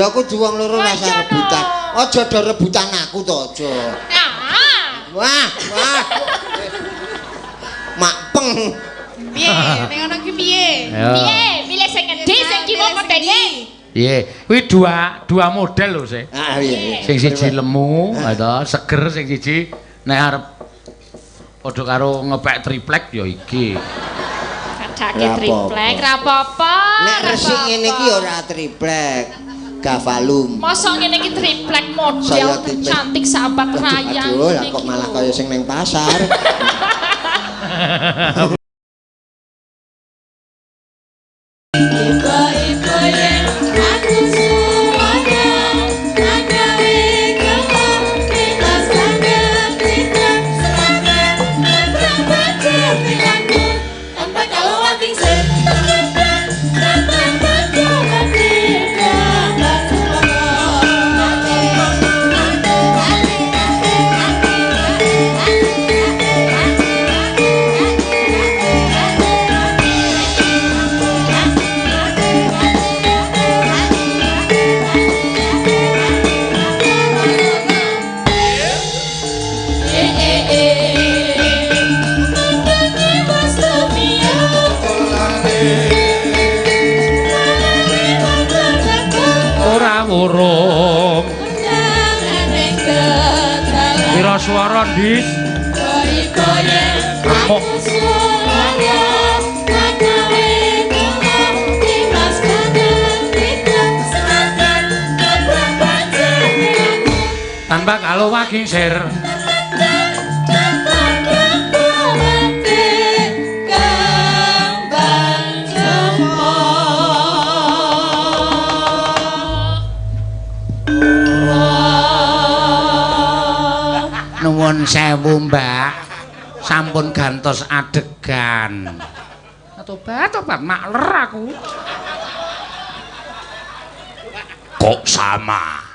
Ya kudu wong loro rasa rebutan. Aja do rebutan aku to aja. Ah. Wah, wah. Makpeng. Piye? Ning ngono ki piye? Piye? Milih sing ngendi sing kiwa apa denge? Piye? Kuwi dua model lho, Sih. Ah iya. Sing siji lemu, to, seger, sing siji nek arep padha karo ngepek triplek ya iki. Kadake triplek, ra apa-apa. Nek resik ngene iki ora triplek. Gavalum. Mosok ngene iki triplek model cantik sahabat raya. Aduh, lah kok malah kaya sing neng pasar. Ora wurung. Pira swara, Dis? Remuk. Tanpa kalau wagisir. Nuwun sewu, Mbak. Sampun gantos adegan. Tobat, tobat makler aku. Kok sama?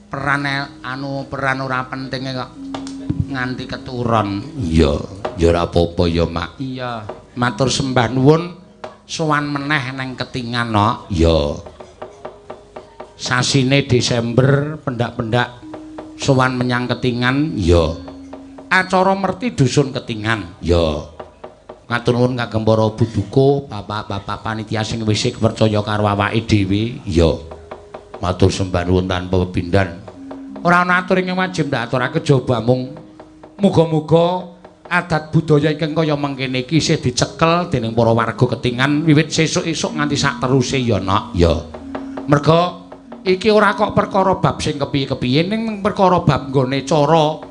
Peran anu peran ora penting kok nganti keturun. Iya, ya ora apa-apa ya, Mak. Iya, matur sembah nuwun sowan meneh nang Ketingan, nok. Iya. Sasine Desember pendak-pendak sowan menyang Ketingan. Iya. Acara merti dusun Ketingan. Iya. Matur nuwun kagem para buduko, bapak-bapak panitia sing wis percaya karo awake dhewe. Iya. Matur sembah nuwun tanpa pepindhan. Ora ana atur ingkang wajib ndak aturake kejaba mung muga-muga adat budaya ingkang kaya mengkene iki isih dicekel dening para warga Ketingan wiwit sesuk-esuk nganti sak teruse ya, Nok. Ya. Merga iki ora kok perkara bab sing kepiye-kepiye ning perkara bab nggone cara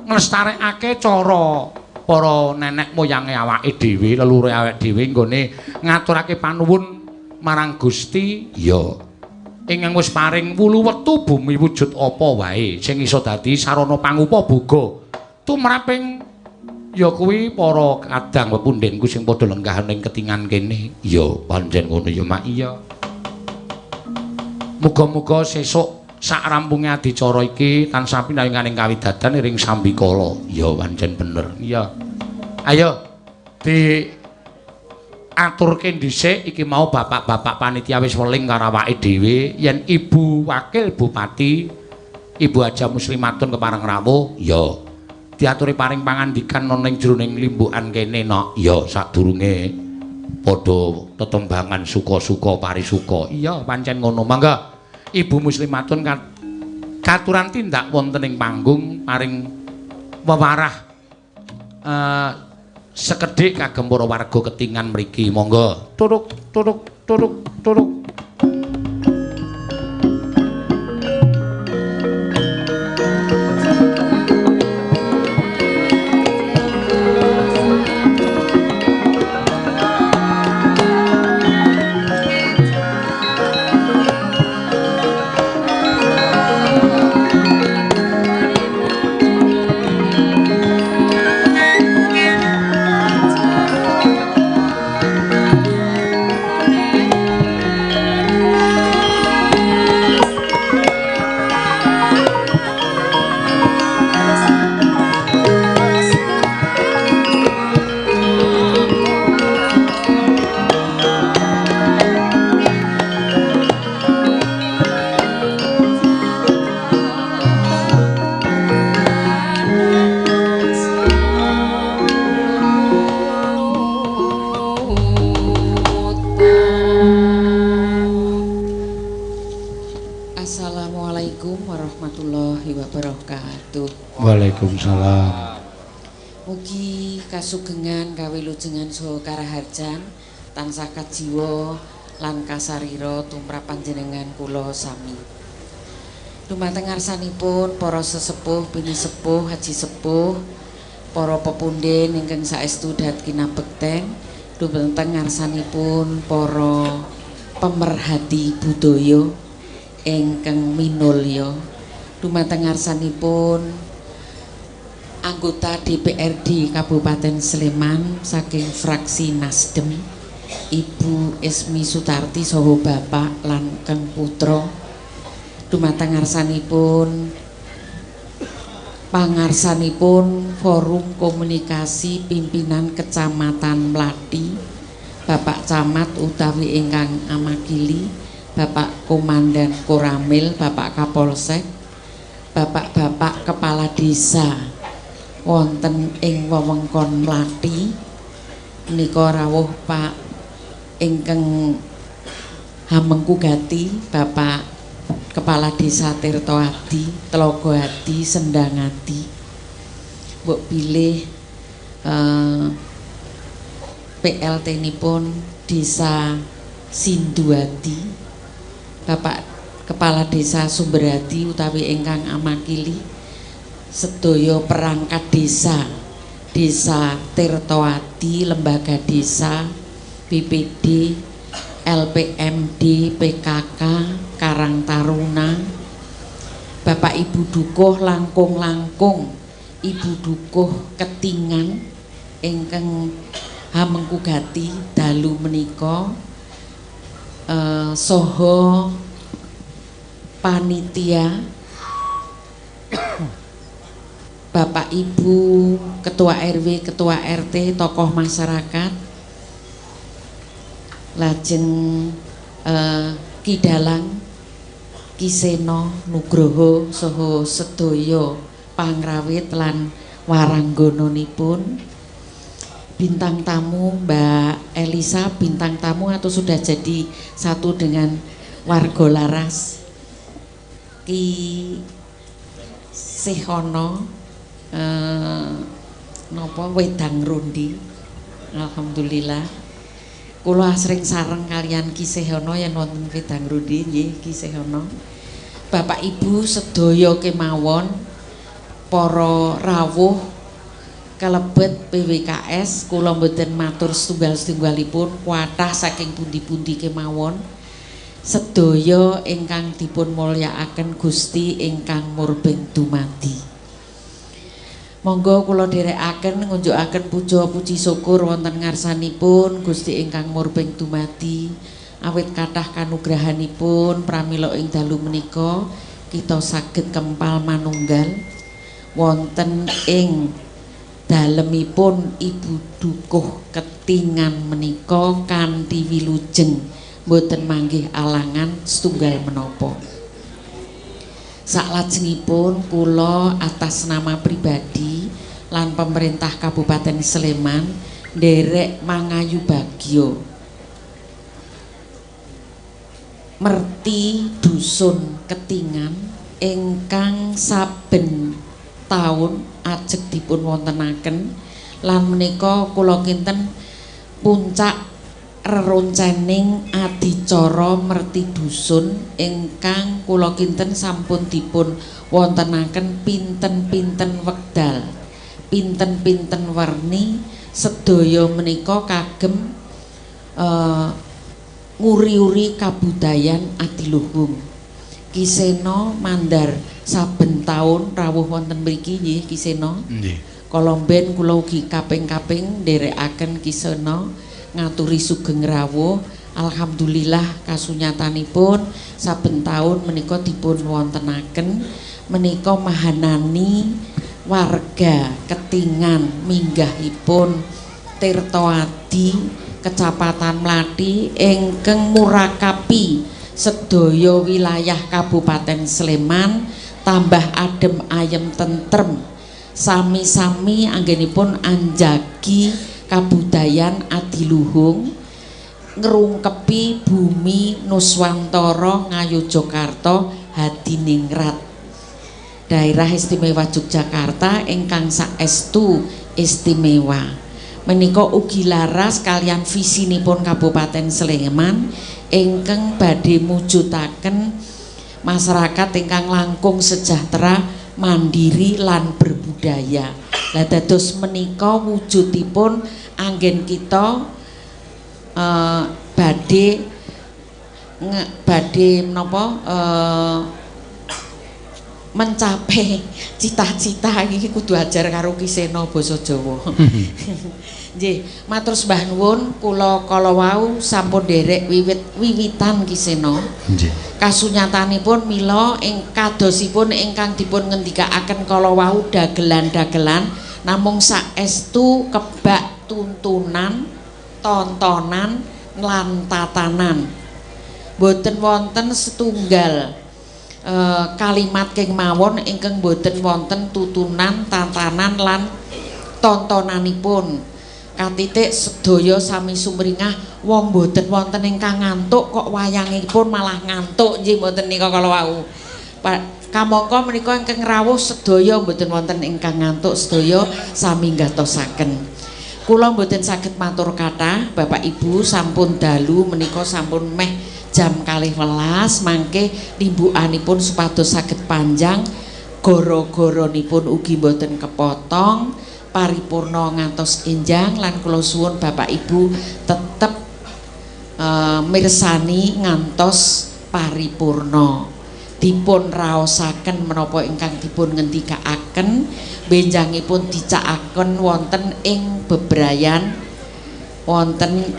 nglestarekake cara para nenek moyange awake dhewe, leluhure awake dhewe nggone ngaturake panuwun marang Gusti. Ya. Ingkang wis paring wulu wetu bumi wujud apa wae sing iso dadi sarana pangupaboga tumraping ya kuwi para kadang pepundhenku sing padha lenggah ning Ketingan kene. Ya pancen ngono ya, Mak. Iya. Muga-muga sesuk sak rampunge adicara iki tansah pinanganing kawidadan ring sambikala. Ya pancen bener. Iya. Ayo di aturke dhisik iki mau bapak-bapak panitia wis weling karo awake dhewe yen Ibu Wakil Bupati Ibu Haja Muslimatun kepareng rawuh. Ya. Diaturi paring pangandikan ana ning jroning limbukan kene, Nok. Ya, sadurunge padha tetembangan suka-suka parisuka. Iya, pancen ngono. Mangga Ibu Muslimatun katuran tindak wonten ing panggung paring wewarah sekedhik kagem para warga Ketingan mriki. Monggo. Turuk turuk turuk turuk. wabarakatuh. Waalaikumsalam. Mugi kasugengan kawilujengan saha karaharjan tansah kajiwa lan kasarira tumrap panjenengan kula sami. Dumateng ngarsanipun para sesepuh, pinisepuh, haji sepuh, para pepundhen ingkang saestu dhat kinabekten, dumateng ngarsanipun para pemerhati budaya ingkang minulya, dumateng ngarsanipun anggota DPRD Kabupaten Sleman saking fraksi Nasdem, Ibu Ismi Sutarti saha bapak lan keng putra, dumateng ngarsanipun pangarsanipun Forum Komunikasi Pimpinan Kecamatan Mlati, Bapak Camat utawi ingkang amakili, Bapak Komandan Koramil, Bapak Kapolsek, Bapak-bapak Kepala Desa wonten ing wewengkon Mlati, menika rawuh Pak ingkang hamengku gati, Bapak Kepala Desa Tirtoadi, Tlogoadi, Sendangadi, mbok bilih PLT nipun Desa Sinduadi, Bapak Kepala Desa Sumberadi utawi ingkang amakili, sedaya perangkat desa, Desa Tirtoadi, lembaga desa, BPD, LPMD, PKK, Karang Taruna, Bapak Ibu Dukuh langkung-langkung, Ibu Dukuh Ketingan ingkang hamengku gati dalu menika, saha panitia, Bapak Ibu Ketua RW, Ketua RT, tokoh masyarakat, lajeng Ki Dalang Ki Seno Nugroho saha sedaya pangrawit lan waranggononipun, bintang tamu Mbak Elisa, bintang tamu atau sudah jadi satu dengan warga Laras, Ki Sehono napa wedang rundi, alhamdulillah kula asring sareng kalian Ki Sehono yen wonten wedang rundi nggih Ki Sehono. Bapak Ibu sedaya kemawon para rawuh kalebet PWKS, kula mboten matur setunggal-setunggalipun, kathah saking pundi-pundi kemawon, sedaya ingkang dipun mulyakaken Gusti ingkang murbeng dumadi. Monggo kula dherekaken ngunjukaken puja puji syukur wonten ngarsanipun Gusti ingkang murbeng dumadi, awit kathah kanugrahanipun pramila ing dalu menika kita saged kempal manunggal wonten ing dalemipun Ibu Dukuh Ketingan menika kanthi wilujeng mboten manggih alangan setunggal menapa. Saklajengipun kula atas nama pribadi lan pemerintah Kabupaten Sleman nderek mangayu bagya merti dusun Ketingan ingkang saben taun ajeg dipun wontenaken lan menika kula kinten puncak reroncening adicara merti dusun ingkang kula kinten sampun dipun wontenaken pinten-pinten wekdal, pinten-pinten werni, sedaya menika kagem nguri-uri kabudayan adiluhung. Ki Seno mandar saben taun rawuh wonten mriki nggih Ki Seno. Nggih. Kolomben kula ugi kaping-kaping nderekaken Ki Seno ngaturi sugeng rawuh. Alhamdulillah kasunyatanipun saben taun menika dipun wontenaken menika mahanani warga Ketingan minggahipun Tirtoadi Kecamatan Mlati ingkang murakapi sedaya wilayah Kabupaten Sleman tambah adem ayem tentrem, sami-sami anggenipun anjagi kabudayan adiluhung ngrungkepi bumi Nuswantara Ngayogyakarta Hadiningrat. Daerah Istimewa Yogyakarta ingkang saestu istimewa. Menika ugi laras kalian visinipun Kabupaten Sleman ingkang badhe mujudaken masyarakat ingkang langkung sejahtera, mandiri lan berbudaya. Lah dados menika wujudipun anggen kita badhe badhe menapa mencapai cita-cita iki kudu ajar karo Ki Sena basa Jawa. Nggih, matur sembah nuwun kula kala wau sampun nderek wiwit-wiwitan Ki Sena. Nggih. Kasunyatanipun mila ing kadosipun ingkang dipun ngendikaaken kala wau dagelan-dagelan namung saestu kebak tuntunan, tontonan lan tatanan. Boten wonten setunggal kalimat kemawon ingkang boten wonten tutunan, tatanan lan tontonanipun. Katitik sedaya sami sumringah wong boten wonten ingkang ngantuk kok wayangipun malah ngantuk nggih mboten nika kala wau. Kamangka menika ingkang rawuh sedaya mboten wonten ingkang ngantuk, sedaya sami nggatosaken. Kula mboten saged matur kathah Bapak Ibu, sampun dalu menika sampun meh jam 12 mangke limbukanipun supados saged panjang, goro-goronipun ugi mboten kepotong, paripurna ngantos enjang lan kula suwun Bapak Ibu tetep mirsani ngantos paripurna. Dipun raosaken menapa ingkang dipun ngendikaaken, benjangipun dicakaken wonten ing bebrayan, wonten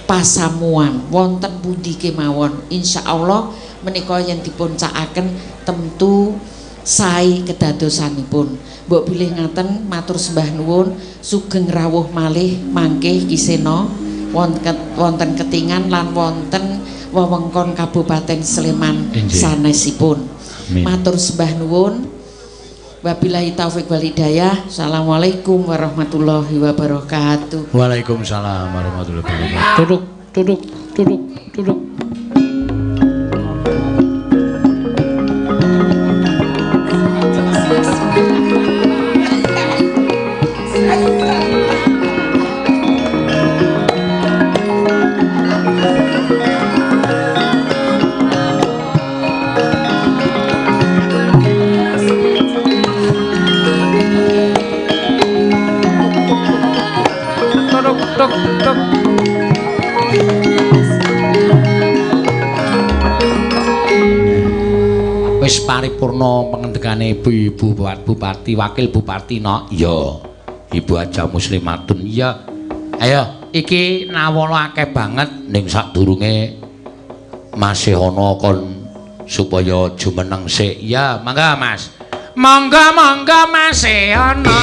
pasamuan, wonten pundi kemawon. Insyaallah menika yen dipun cakaken tentu sae kedadosanipun. Mbok bilih ngaten, matur sembah nuwun, sugeng rawuh malih mangke Ki Sena wonten Ketingan lan wonten wewengkon Kabupaten Sleman sanesipun. Matur sembah nuwun. Wabillahi taufik wal hidayah. Assalamualaikum warahmatullahi wabarakatuh. Waalaikumsalam warahmatullahi wabarakatuh. Duduk, duduk, duduk, duduk. Wis paripurna pengendikane ibu-ibu bupati, wakil bupati no. Iya. Ibu Haja Muslimatun. Iya. Ayo, iki nawala akeh banget ning sadurunge masih ana kon supaya jumeneng sik. Iya, mangga Mas. Mangga mangga masih ana.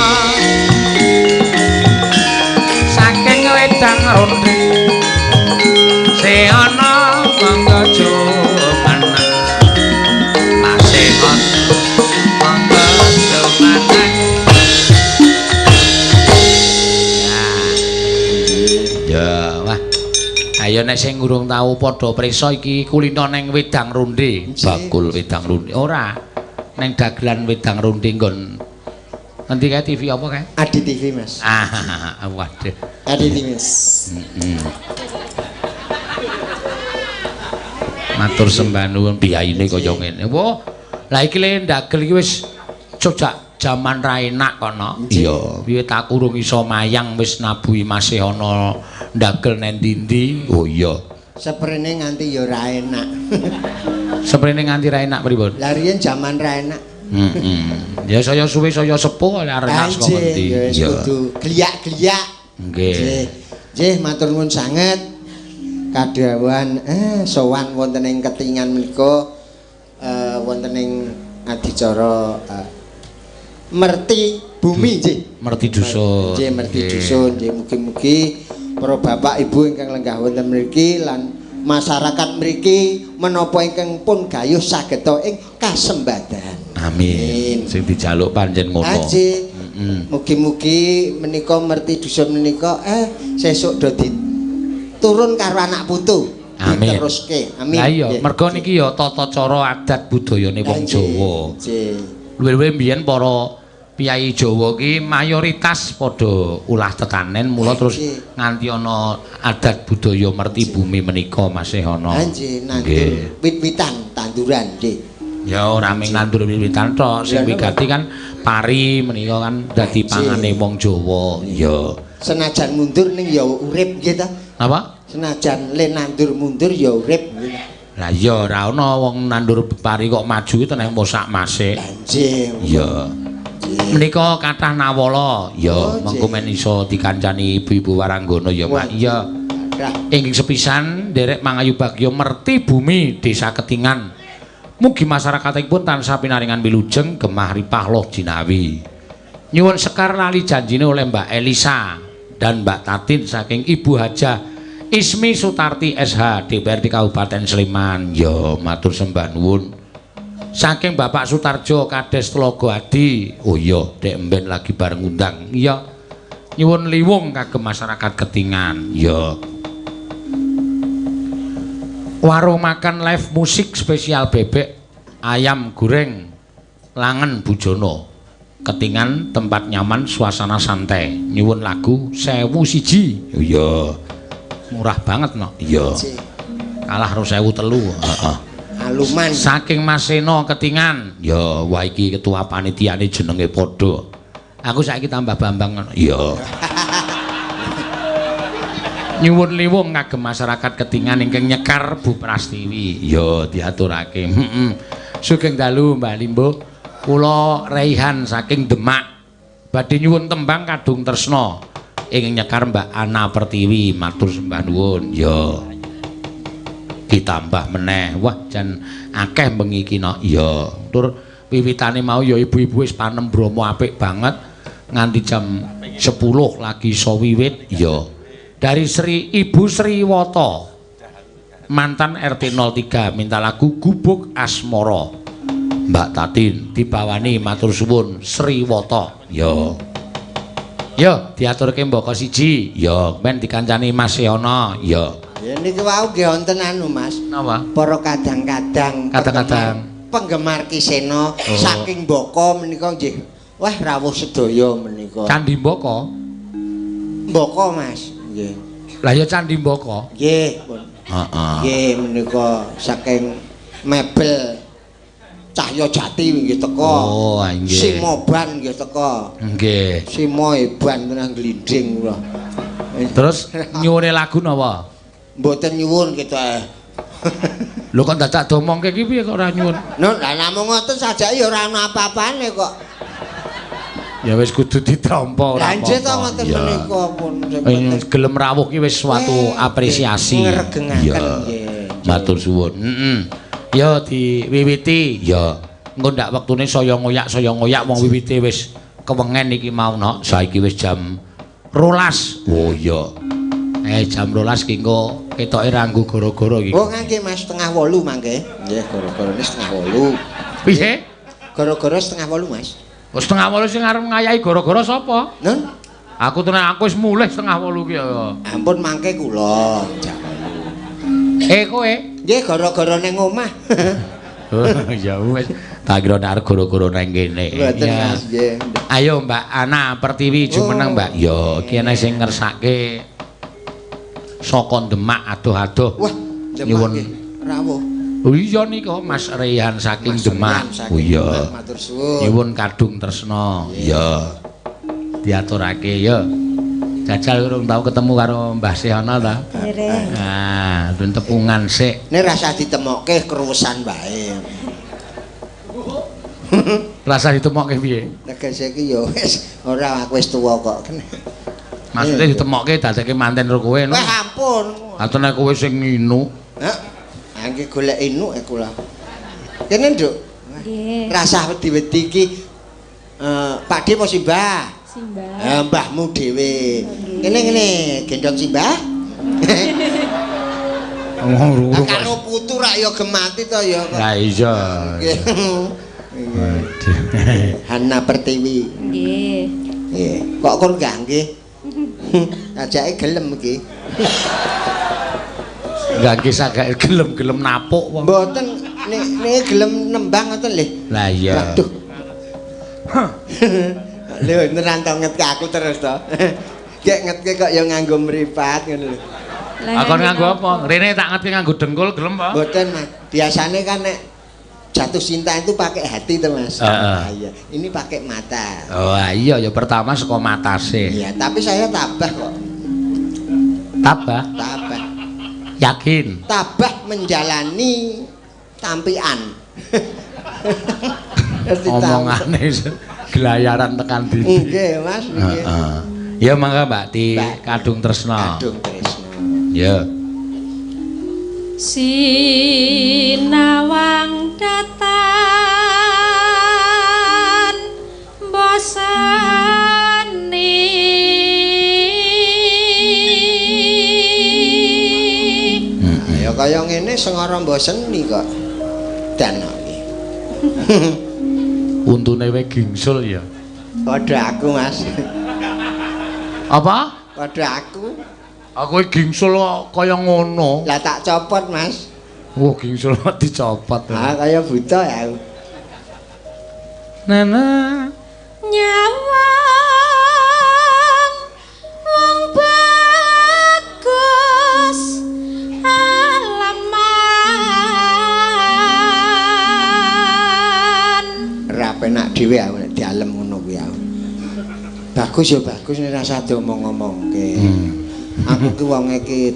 Saking wedang ronde. Se ana mangga jumeneng. Masih ana mangga jumeneng. Ya, wah. Ayo nek sing urung tau padha prisa iki kulino neng wedang ronde, bakul wedang ronde. Ora. Neng dagelan wedang ronde nggon ngendi kae TV apa kae? Adi TV, Mas. Ah, waduh. Adi TV, Mas. Matur sembah nuwun biyayine kaya ngene. Wah, lah iki le ndagel iki wis sejak jaman ra enak kono. Iya, wiwit aku urung iso mayang wis nabuhi masih ana ndagel nang ndi-ndi. Oh iya. Seprene nganti ya ora enak. Seprene nganti ra enak pripun? Lah riyen jaman ra enak. Ya saya suwe saya sepuh arep enak saka ngendi. Ya wis kudu gliyak-gliyak. Nggih. Nggih, matur nuwun sanget. Kadhawuhan sowan wonten ing Ketingan menika wonten ing adicara Merti Bumi nggih. Merti Dusun. Nggih, Merti Dusun nggih. Mugi-mugi para bapak ibu ingkang lenggah wonten mriki lan masyarakat mriki menapa ingkang pun gayuh sageta ing kasembadan. Amin. Sing dijaluk pancen ngono. Nggih. Mugi-mugi menika Merti Dusun menika sesuk do diturun karo anak putu. Amin. Diteruske. Amin. Lah iya, mergo niki ya tata cara adat budayane wong Jawa. Nggih. Luwih-luwih mbiyen para piyayi Jawa ki mayoritas padha ulah tetanen, mula terus nganti ana adat budaya merti bumi menika masih ana. Nggih, nandur wit-witan, tanduran nggih. Ya ora mung nandur wit-witan tok, sing wigati kan pari menika kan dadi pangane wong Jawa. Ya. Senajan mundur ning ya urip nggih ta. Napa? Senajan le nandur mundur ya urip nggih. Lah iya ora ana wong nandur pari kok maju itu nek sak masih. Lah nggih. Ya. Menika kathah nawala. Ya, mengko men iso dikancani ibu-ibu waranggana ya, Mak. Iya. Ingkang sepisan nderek mangayu bagya merti bumi Desa Ketingan. Mugi masyarakatipun tansah pinaringan wilujeng gemah ripah loh jinawi. Nyuwun sekar lali janjine oleh Mbak Elisa dan Mbak Tatin saking Ibu Hajah Ismi Sutarti SH DPRD Kabupaten Sleman. Ya, matur sembah nuwun. Saking Bapak Sutarjo Kades Tlogo Adi. Oh iya, dek emben lagi bareng undang. Iya. Nyuwun liwung kagem masyarakat Ketingan. Ya. Warung makan live musik spesial bebek ayam goreng Langen Bujono. Ketingan tempat nyaman suasana santai. Nyuwun lagu 1001. Iya. Murah banget no. Iya. Kalah 2003. Heeh. Aluman. Saking Mas Seno Ketingan. Ya, wah iki ketua panitiane jenenge padha. Aku saiki tambah Bambang. Iya. Nyuwun liwung kagem masyarakat Ketingan ingkang nyekar Bu Prastiwi. Ya, diaturake. Heeh. Sugeng dalu Mbak Limbo. Kula Raihan saking Demak. Badhe nyuwun tembang Kadung Tresna ingkang nyekar Mbak Ana Pertiwi. Matur sembah nuwun. Ya. Ditambah meneh. Wah, jan akeh bengi iki no. Ya. Tur wiwitane mau ya ibu-ibu wis panem bromo apik banget nganti jam 10 lagi iso wiwit. Ya. Dari Sri Ibu Sriwoto mantan RT 03 minta lagu Gubuk Asmara. Mbak Tatin dibawani matur suwun Sriwoto. Ya. Ya, diaturke mbaka siji. Ya, men dikancani Mas Yono. Ya. Ya niki wau nggih wonten anu Mas. Napa? Para kadang-kadang penggemar Ki Seno saking Mboko menika nggih. Wah, rawuh sedaya menika. Candi Mboko. Mboko Mas. Nggih. Lah ya Candi Mboko. Nggih, pun. Heeh. Nggih menika saking mebel Cahya Jati nggih teka. Oh, nggih. Simoban nggih teka. Nggih. Simo eban tenan glinding kula. Terus nyuwune lagu napa? Mboten nyuwun kita. Lho kok dadak domongke iki piye kok ora nyuwun? Lho lah namung ngoten sajake ya ora ana apa-apane kok. Ya wis kudu ditampa ora apa-apa. Lah nggih to ngoten menika pun. Gelem rawuh ki wis suatu apresiasi. Ngregengaken nggih. Matur suwun. Heeh. Ya diwiwiti ya. Engko ndak wektune saya ngoyak wong wiwite wis kewengen iki mau nok. Saiki wis jam 12. Oh iya. Jam 12 ki engko ketoke ra nggo gara-gara iki. Oh ngangge Mas 7:30 mangke. Nggih, gara-garane 7:30. Piye? Gara-gara 7:30 Mas. Oh 7:30 sing arep ngayahi gara-gara sapa? Nun? Aku tenan aku wis mulih 7:30 ki ya. Ampun mangke kula jam 8. Kowe? Nggih gara-gara ning omah. Oh ya wis. Tak kira nek arep gara-gara nang kene. Mboten Mas nggih. Ayo Mbak Ana Pertiwi jumeneng Mbak. Ya iki ana sing ngersake saka Demak adoh-adoh. Wah, Demak nggih. Rawuh. Oh iya nika Mas Rehan saking Demak. Oh iya. Matur suwun. Nyuwun Kadung Tresna. Iya. Diaturake ya. Jajal urung tau ketemu karo Mbah Sehana ta? Dereng. Nah, ben tepungan sik. Nek rasa ditemokke keruwesan wae. Rasa ditemokke piye? Tegese iki ya wis ora aku wis tuwa kok. Maksudnya ditemokke dadeke manten karo kowe no. Wah ampun. Atau nek kowe sing nginu. Heh. Angge golek inuk aku lah. Kene, Nduk. Nggih. Rasah wedi-wedi iki Pakde apa Simbah? Simbah. Mbahmu dhewe. Kene ngene, gendong Simbah. Ngomong karo putu rak ya gemati to ya. Lah iya. Hana Pertiwi. Nggih. Nggih. Kok kon gak nggih? Ajake gelem iki. Gak sagak gelem-gelem napuk wong. Mboten nek gelem nembang ngoten lho. Lah iya. Waduh. Lho tenan to ngetke aku terus to. Gek ngetke kok ya nganggo mripat ngono lho. Akon nganggo apa? Rene tak ngetke nganggo dengkul gelem apa? Mboten, Mas. Biasane kan nek jatuh cinta itu pakai hati to, Mas. Heeh. Ah, iya. Ini pakai mata. Oh iya ya pertama saka matase. Iya, tapi saya tabah kok. Tabah. Tabah. Yakin. Tabah menjalani tampian. Ngerti ta? Omongane gelayaran tekan ndi. Nggih, Mas, nggih. Heeh. Ya mangga Mbak Ti Mbak. Kadung Tresna. Kadung Tresna. Ya. Sinawang datan bosani. Ya kaya ngene sengara mboseni kok. Dan iki. Untune we gingsul ya. Padha aku, Mas. Apa? Padha aku. Aku iki gingsul kok kaya ngono. Lah tak copot, Mas. Wah, gingsul kok dicopot. Ah, kaya buta ya aku. Nana. Nyawang wong bagus alaman. Ora penak dhewe aku nek dialem ngono kuwi aku. Bagus ya bagus nek rasa diomong-omongke. Aku ki wonge ki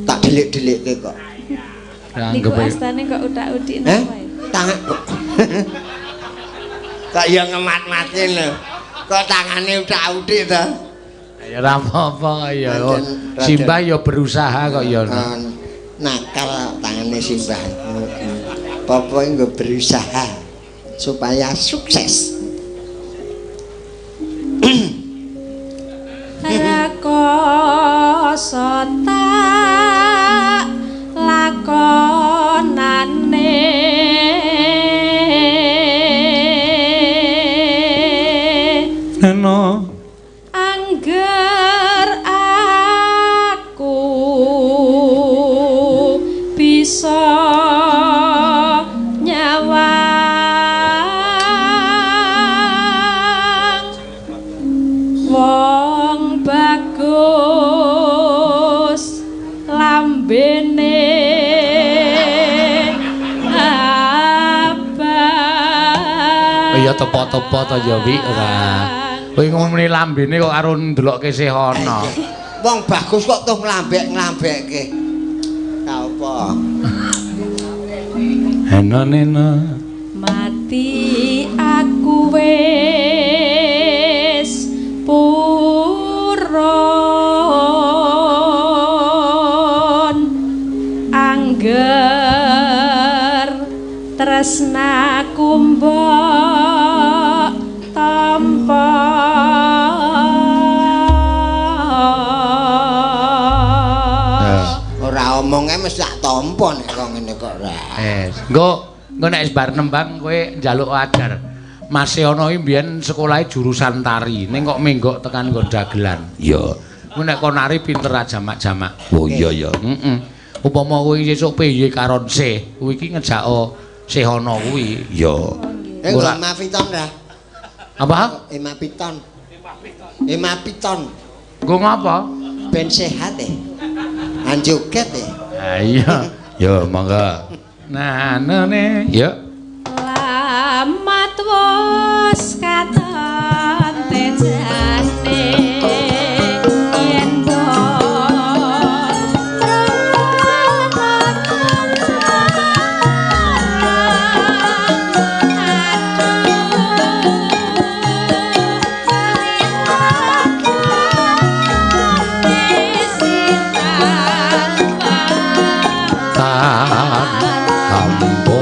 tak delik-delikke kok. Niku Anggep astane kok utak-utik Eh? napa ya? Tangan kok ya ngemat-matke lho. Kok tangane utak-utik to? Ya ora apa-apa ya. Raden- Simbah ya berusaha kok ya. Nakal tangane simbah. Pokoke nggo berusaha supaya sukses. Rekoso tak lakonane. Nana. Angger aku bisa nyawang wong bagus lambene abang. Iya tepo-tepo to ya Wi ora. Kowe ngomongne lambene kok karo ndelokke sehana. Wong bagus kok tuh nglambek-nglambekke. Ka apa? Hena nena. Mati aku wis purun angger tresnaku mbok tampa. Ora omonge mesti tak tampa nek kok ngene kok ora. Engko engko nek wis bar nembang kowe njaluk ajar. Mas Yono iki mbiyen sekolahe jurusan tari, ning kok menggok tekan nggon dagelan. Iya. Kowe nek kon nari pinter jamak-jamak. Oh iya ya. Heeh. Upama kowe sesuk PY karon C, kuwi iki ngejako Sehono kuwi. Iya. Eh Ora. Ema Piton ra? Apa? Ema Piton. Ema Piton Nggo ngapa? ben sehat eh. Anjoget eh. Ha iya. Ya monggo. Nah, nene. Ya. Lamat wis katon tejane yen Tan ambo.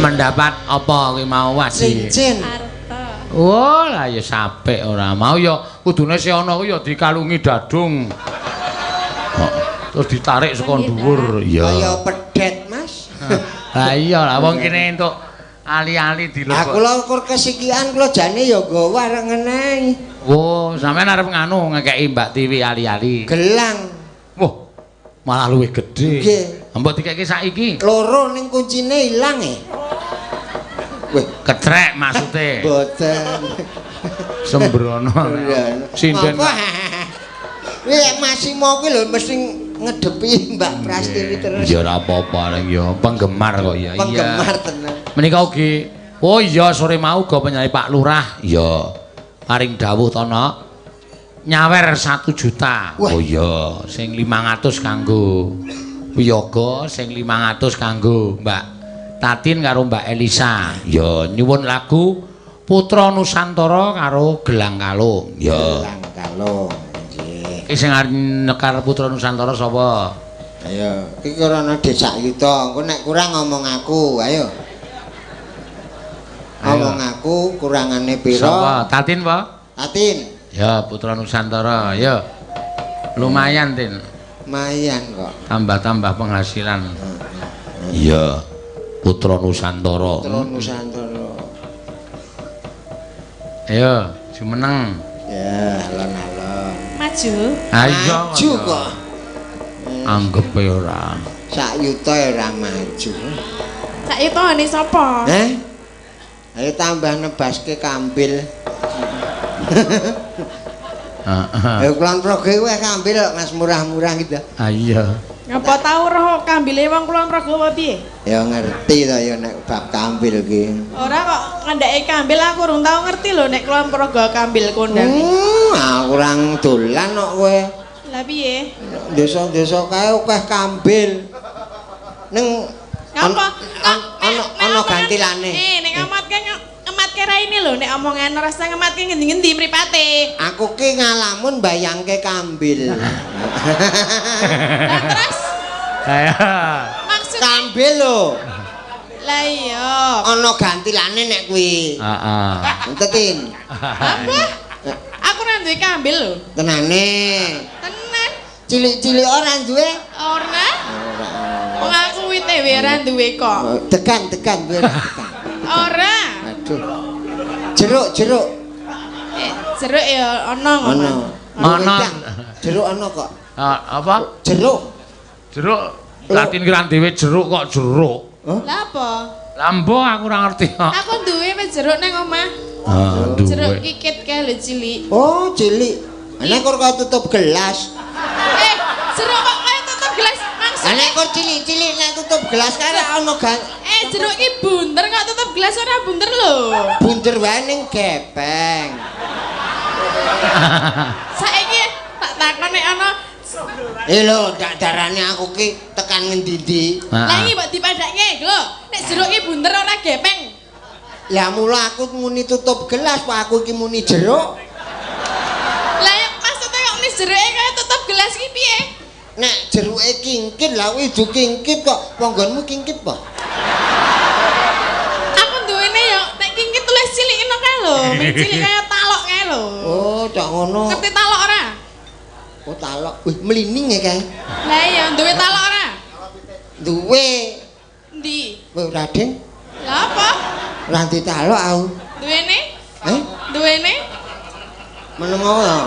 Mendapat apa kuwi mau wajib? Cincin. Oh, lah ya sapik ora mau ya kudune si ana kuwi ya dikalungi dadung. Terus ditarik saka dhuwur. Iya. Kaya pedet, Mas. Lah iya lah wong kene entuk ali-ali dilebok. Aku lho kur kesikian kula jane ya nggawa arep ngene. Oh, sampean arep nganu ngekeki Mbak Tiwi ali-ali. Gelang. Wah, malah luwih gedhe. Nggih. Mbok dikeki saiki. Loro ning kuncine ilang e. Weh, ketrek maksude. Mboten. Sembrono. Sinden. Kuwi Masimo kuwi lho mesti ngedepi Mbak Prastiwi terus. Ya ora apa-apa ning ya penggemar kok ya. Penggemar tenan. Menika ugi oh iya sore mau uga penyanyi Pak Lurah. Iya. Paring dawuh tono nyawer 1 juta. Wah. Oh iya, sing 500 kanggo wiyaga, sing 500 kanggo Mbak Tatin karo Mbak Elisa. Ya nyuwun lagu Putra Nusantara karo Gelang Kalung. Ya. Gelang Kalung. Nggih. Iki sing arep nekar Putra Nusantara sapa? Ayo, iki ora ana desa yuta. Engko nek kurang ngomong aku, ayo. Ngomong aku kurangane pira? Sapa? Tatin apa? Tatin. Ya, Putra Nusantara, ya. Lumayan, Tin. Lumayan kok. Tambah-tambah penghasilan. Iya. Putra Nusantara. Putra Nusantara. Ayo, jumeneng. Ya, alon-alon. Maju. Ayo. Maju kok. Anggepe ora. Sak yuta ora maju. Sak yutane sapa? Heh? Ayo tambah nebaske kambil. Heeh. Ya Kulon Progo kuwi kambil kok Mas murah-murah gitu. Ah iya. Ngapa tau roh kambile wong Kulon Progo apa piye? Ya ngerti to ya nek bab kambil ki. Ora kok ngandhake kambil aku urung tau ngerti lho nek Kulon Progo kambil kondang. Aku kurang dolan kok kowe. Lah piye? Desa-desa kae akeh kambil. Ning Ngapa? Ana gantilane. Nek ngamatke ngematke raine lho nek omongan ora usah ngematke ngendi-ngendi mripate. Aku ki ngalamun bayangke kambil. Lah terus Ayo. maksudnya Kambil lho. lah iya. Ana gantilane nek kuwi. Heeh. Entetin. Apa? Aku ora duwe kambil lho. Tenane. Tenan. Cilik-cilik ora duwe. Ora. Ora. Wong aku wite wae ora duwe kok. Tekan-tekan duwe tekan. Ora. Aduh. Jeruk-jeruk Jeruk ya ana ana. ngono. Ana. Jeruk ana kok. Apa? Jeruk. Jeruk. Latin ki ra dhewe jeruk kok jeruk. Lah apa? Lah mbo aku ora ngerti kok. Aku duwe wis jeruk nang omah. Ah, Jeruk duwe. kikit kae lho cilik. Oh, cilik. Ana kok kaya tutup gelas. Jeruk kok kaya tutup gelas maksudnya. Ana kok cilik-cilik nek tutup gelas kae ana Jeruk ki bunder kok tutup gelas ora bunder lho. Bunder wae ning gepeng. Saiki tak takon nek ana Lho, ndak darane aku ki tekan ngendi-endi. Lah iki mbok dipadake lho. Nek jeruk ki bunder ora gepeng. Lah mula aku muni tutup gelas, kok aku iki muni jeruk. Lah maksudnya kok muni jeruke kaya tutup gelas ki piye? Nek jeruke kingkit lah kuwi du kingkit kok. Ponggonmu kingkit apa? Aku duwene ya nek kingkit tulis cilik ngono kae lho, ming cilik kaya talok kae lho. Oh, cok ngono. Ngerti talok ora? Oh, talok. Wih, mlining ya kae. Lah iya, duwe talok ora? Duwe. Endi? Kowe ora ding? Lah apa? Ora duwe talok aku. Duwene? Eh? Duwene? Meneng ora?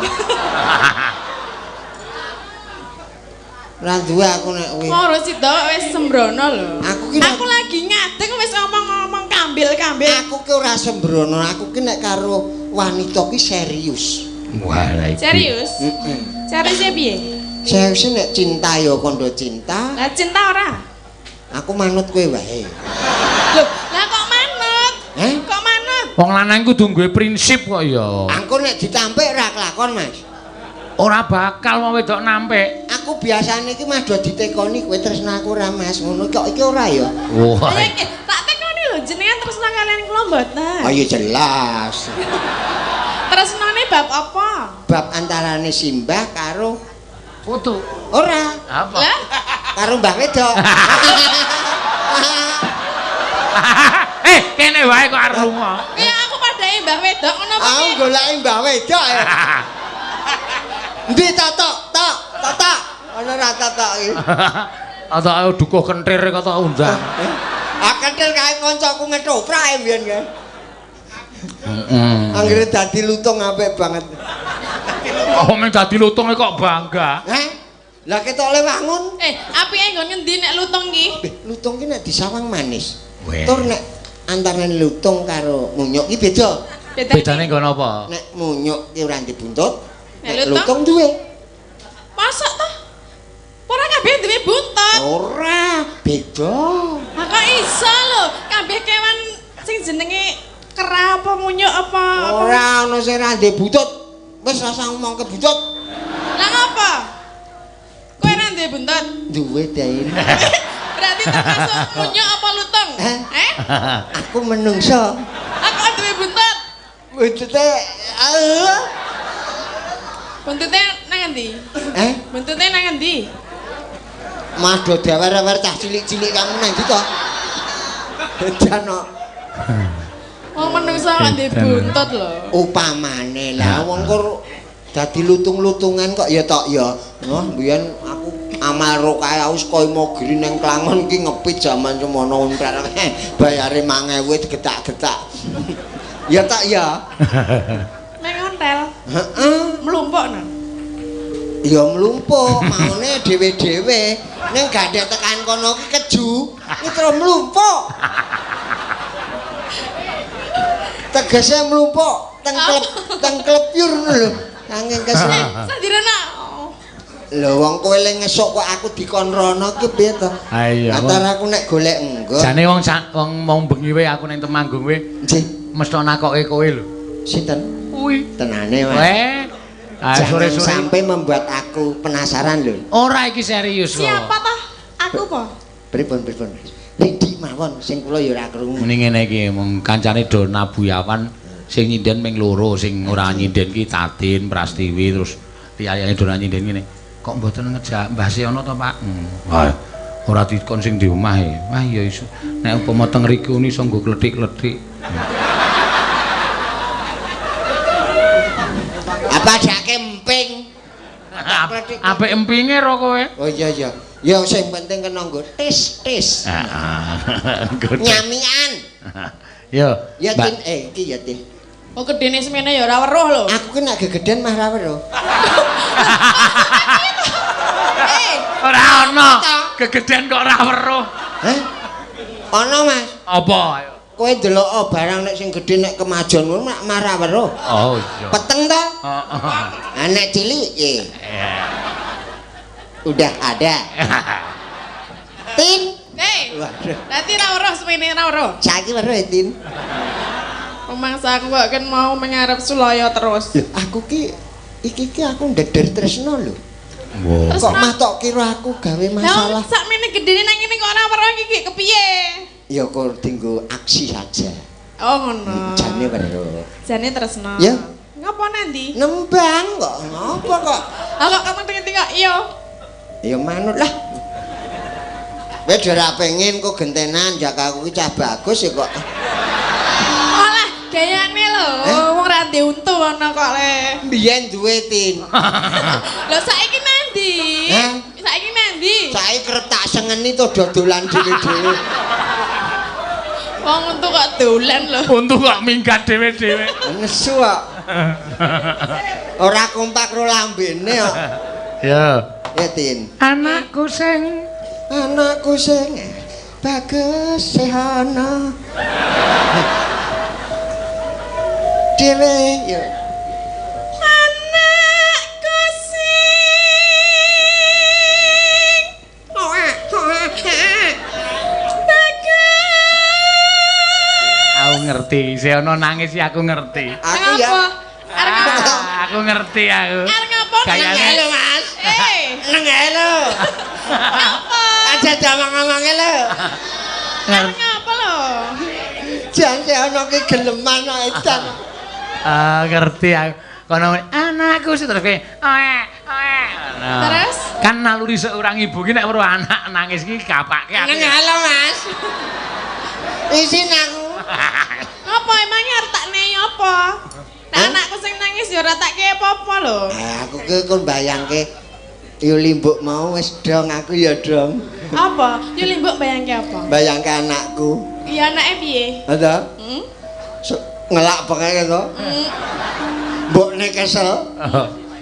Ora duwe aku nek kuwi. Ora sida wis sembrono lho. Aku ki lagi ngadeg wis ngomong-ngomong kambil-kambil. Aku ki ora sembrono, aku ki nek karo wanita ki serius. Wah, lah iki. Serius? Heeh. Seriusnya piye? Serius nek cinta ya kandha cinta. Lah cinta ora? Aku manut kowe wae. Lho, lah kok manut? Heh? Kok manut? Wong lanang kudu nggawe prinsip kok ya. Aku nek ditampik ora kelakon, Mas. Ora bakal wong wedok nampik. Aku biasane iki mah do ditekoni kowe tresno aku ora, Mas. Ngono kok iki ora ya? Wah. Lah iki tak tekoni lho jenengan tresno kalian kula mboten. Oh iya jelas. Tresnane bab apa? Bab antarane Simbah karo putu. Ora. Apa? Lah Karo Mbah wedok. Kene wae kok arep lunga. ya aku padake Mbah wedok ngono apa Aku piye? goleki Mbah wedok ya. Endi totok, tok, totok. Ana ra totok iki. Atau aku dukuh kentir kok tak undang. Ah kentir kae kancaku ngetoprak e mbiyen kae. Heeh. Anggere dadi lutung apik banget. Oh, meng dadi lutung kok bangga. Heh? Lah ketok le wangun. Apike nggon ngendi nek lutung ki? Beh, lutung ki nek disawang manis. Weh. Tur nek antarane lutung karo munyuk ki beda. Bedane nggon apa? Nek munyuk ki ora dibuntut, Nek nek lutung? lutung duwe. Mosok toh? Ora kabeh duwe buntut. Ora, beda. Lah kok iso lho, kabeh kewan sing jenenge kera apa munyuk apa apa. Ora ana sing ora ndek buntut. Wis rasa ngomong ke buntut. Lah ngopo? Kowe ora duwe buntut? Duwe dain. Berarti termasuk munyuk apa lutung? Heh? Eh? Aku menungso. Aku duwe buntut. Buntute ah. Buntute nang endi? Eh, Buntute nang endi? Mas do dewer-ewer cah cilik-cilik kamu nang ndi to? Edan kok. Wong menungso kok duwe buntut lho. Upamane lah wong kur dadi lutung-lutungan kok ya tok ya. Wah, mbiyen aku amal rokae aku saka Imogiri nang Klangon ki ngepit jaman semono untrak. Bayare 5000 digetak-getak. Ya tok ya. Nang ontel Heeh. mlumpuk nang. Ya mlumpuk, maune dhewe-dhewe. Ning gandhek tekan kono ki keju, iki terus mlumpuk. Tegese mlumpuk tengklep pure ngono lho. Saking kesel. Sadirana. Lho wong kowe le ngesuk kok aku dikon rono ki piye to? Ha iya. Antara aku nek golek engko. Jane wong wong bengi wae aku ning Temanggung wae. Nggih. Mesti nakoke kowe lho. Sinten? Kuwi. Tenane, Mas. Weh. Ah sore-sore sampai membuat aku penasaran lho. Ora iki serius kok. Siapa toh? Aku po? Pripun pripun. Ridi mawon sing kula ya ora krungu. Muni ngene iki mung kancane do nabuyawan sing nyinden ming loro, sing ora nyinden ki Tatin, Prastiwi terus liyane do nyinden ngene. Kok mboten ngejak Mbah Seono to, Pak? Wah, ora dikon sing di omah e. Wah ya iso. Nek upama teng mriku iso nggo klethik-klethik. Apa jake emping? Apik empinge ro kowe? Oh iya iya. Ya sing penting kena nggo tis-tis. Heeh. Nyamian. Yo. Ya Tin, iki ya Tin. Oh gedene semene ya ora weruh lho. Aku ki nek gegeden mah ora weruh. Ora ono. Gegeden kok ora weruh. Hah? Ono, Mas. Apa? Ayo. Kowe ndelok barang nek sing gedhe nek kemajon ngono nek marah weruh. Oh iya. Peteng ta? Heeh. Ah nek cilik piye? Udah ada. Tin. Hei. Waduh. Dadi ora weruh semene ora weruh. Saiki weruh ya, Tin. Rumangsa aku kok kan mau mengarep Sulaya terus. Lho, aku ki iki ki aku ndeder tresno lho. Wah. Kok mah tok kira aku gawe masalah. Lah sakmene gedene nang ngene kok ora weruh iki kepiye? Ya kok dinggo aksi saja. Oh ngono. Jane weruh. Jane tresno. Ya. Ngapa nanti? Nembang kok. Ngopo kok? Aku kok kamu tinggi kok iya. Ya manut lah. Kowe ora pengen kok gentenan jak aku ki cah bagus ya kok. Alah, gayane lho. Wong ra ndek untu ana kok le. Mbiyen duwe Tin. Lho saiki nandi? Saiki nandi? Saiki kerep tak sengeni to dodolan dhewe-dhewe. Wong untu kok dolan lho. Untu kok minggat dhewe-dhewe. Nesu kok. Ora kompak ro lambene kok. Ya. Ya Tin. Anakku sing bagus sehana. Dhewe ya. Anakku sing bagus. Aku ngerti, Seono nangis ya aku ngerti. Aku ya. Arep ngapa? Aku ngerti aku. Arep ngapa? Kayane lho, Mas. Eh, Neng lho. ngapa? Aja jamang-amange lho. Arep ngapa lho? Jan Seono ki geleman kok edan. Ah, ngerti aku. Kono anakku sih terus kayak oe oe. Nah. Terus? Kan naluri seorang ibu ki nek weruh anak nangis ki kapake aku. Neng lho, Mas. Isin aku. Ngapa emangnya arep tak nei apa? Nek anakku sing nangis ya ora tak kei apa-apa lho. Aku ki kon bayangke Yuli mbok mau wis dong aku ya dong. Apa? Yuli mbok bayangke apa? Bayangke anakku. Iya anake piye? Ada? Hmm? Ngelak pengeke to. Mbokne kesel.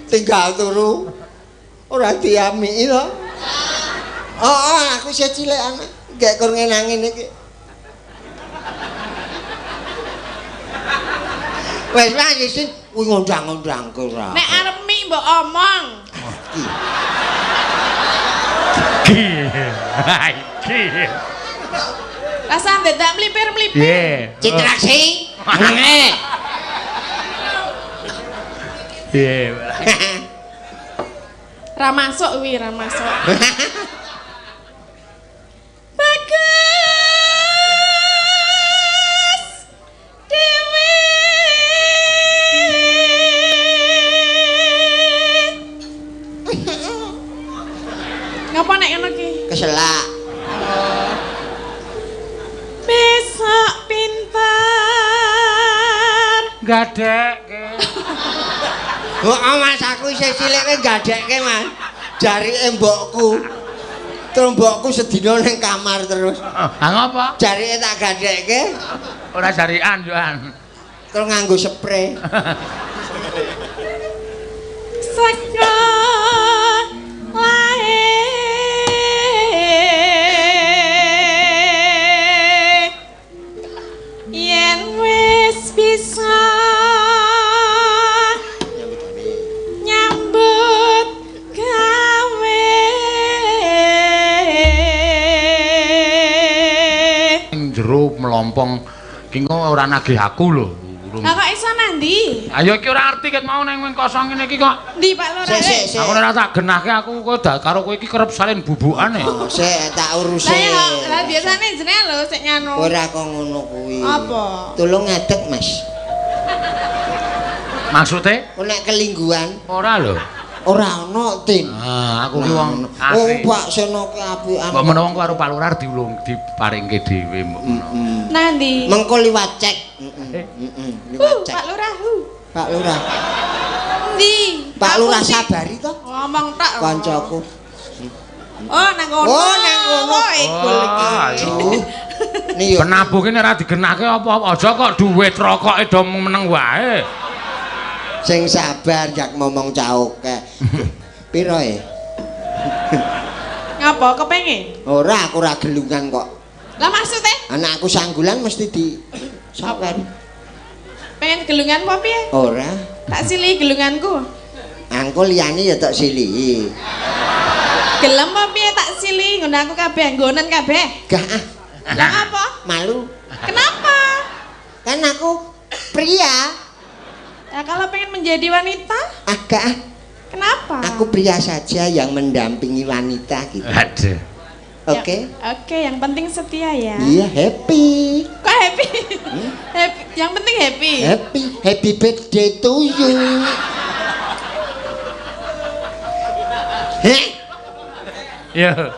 Tinggal turu. Ora diamiki to. Oh, aku isih cilik anak. Gek kur ngenang ngene iki. Wes wis isin kuwi ngundang-undangke ora. Nek arep mi mbok omong. Iki. Iki. Rasa dadak mlipir-mlipir. Piye? Citraksi. Nge. Piye? Ra masuk kuwi, ra masuk. Bagus dhewe. Ngapa nek ngono ki? Keselak. Besok pintar. Gadekke. Oh, Mas, aku isih cilik kowe gadekke, Mas. Jarike mbokku. Terus mbokku sedina ning kamar terus. Ha ngapa? Jarike tak gadekke. Ora jarikan yo an. Terus nganggo spray. Sekolah lompong-lompong ki engko ora nagih aku lho. Lah kok iso nang ndi? Ayo iki ora ngerti ket mau nang kosong ngene iki kok. Ndi Pak Lurah? Sik. Aku ora tak genahke aku kowe karo kowe iki kerep salin bubukane. Oh, sik tak uruse. Lah ya, lah biasane jenenge lho sik nganu. Ora kok ngono kuwi. Apa? Tolong ngadeg, Mas. Maksude? Kok nek kelingguan? Ora lho. Ora ono, Tin. Ah, aku ki wong asli. Oh, Pak Seno ki apikan. Mbok menawa karo Pak Lurah diulung diparingke dhewe mbok menawa. Nang ndi? Mengko liwat cek. Heeh, liwat cek. Pak Lurah. Pak Lurah. Ndi? Pak Lurah sabari to? Ngomong tok. Kancaku. Oh, nang kono. Oh, nang kono. Iku iki. Nih yo. Penabuh ki nek ora digenahke apa-apa aja kok duit rokoke do meneng wae. Sing sabar jak ngomong caoke. Piro e? Ngapa kepengin? Ora, aku ora gelungan kok. Lah maksude? Anakku sanggulan mesti di sabar. Pengen gelungan apa piye? Ora. Tak silihi gelunganku. Angko liyane ya tak silihi. Gelem apa piye tak silihi ngono aku kabeh nggonen kabeh. Gak ah. Lah apa? Malu. Kenapa? Kan aku pria. Ya kalau pengen menjadi wanita? Ah, gak ah. Kenapa? Aku pria saja yang mendampingi wanita gitu. Aduh. Oke. Ya, oke, yang penting setia ya. Iya, happy. Kok happy? Hmm? Happy. Yang penting happy. Happy, happy birthday to you. Heh? Iya.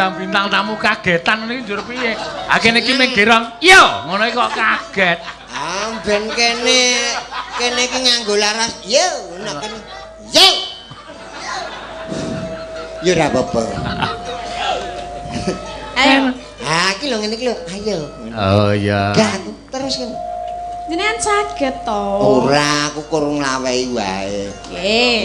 Bintang tamu kagetan niki njur piye? Ha kene iki mung gerong. Yo, ngono iki kok kaget. Ah, ben kene kene iki nganggo laras. Yo, ngono kene. Yo. Yo ora apa-apa. Ayo. Ha iki lho ngene iki lho. Ayo. Oh iya. Gak aku terus kene. Jenengan saged to? Ora, aku kurang nglawehi wae. Nggih.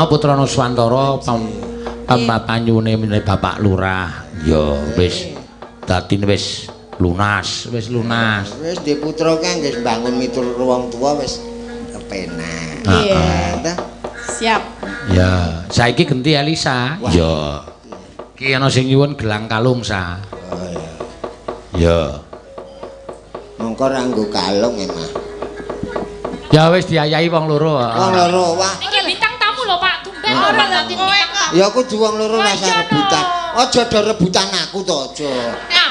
Putra Nuswantara panyune meneh Bapak Lurah. Ya wis dadi wis Lunas, wis lunas. Wis di putra ki nggih bangun miturut wong tuwa wis kepenak. Iya. Ta? Siap. Ya, saiki genti Elisa. Ya. Ki ana sing nyuwun gelang kalung sa. Oh iya. Ya. Mongko ra nggo kalung e, Mas. Ya wis diayahi wong loro. Wong loro wah. Iki bintang tamu lho Pak, tumben Ora ora lho dadi kowe bintang. kok. Ya kudu wong loro Wah, rasa iya rebutan. no. Aja do rebutan aku to, aja. Ah.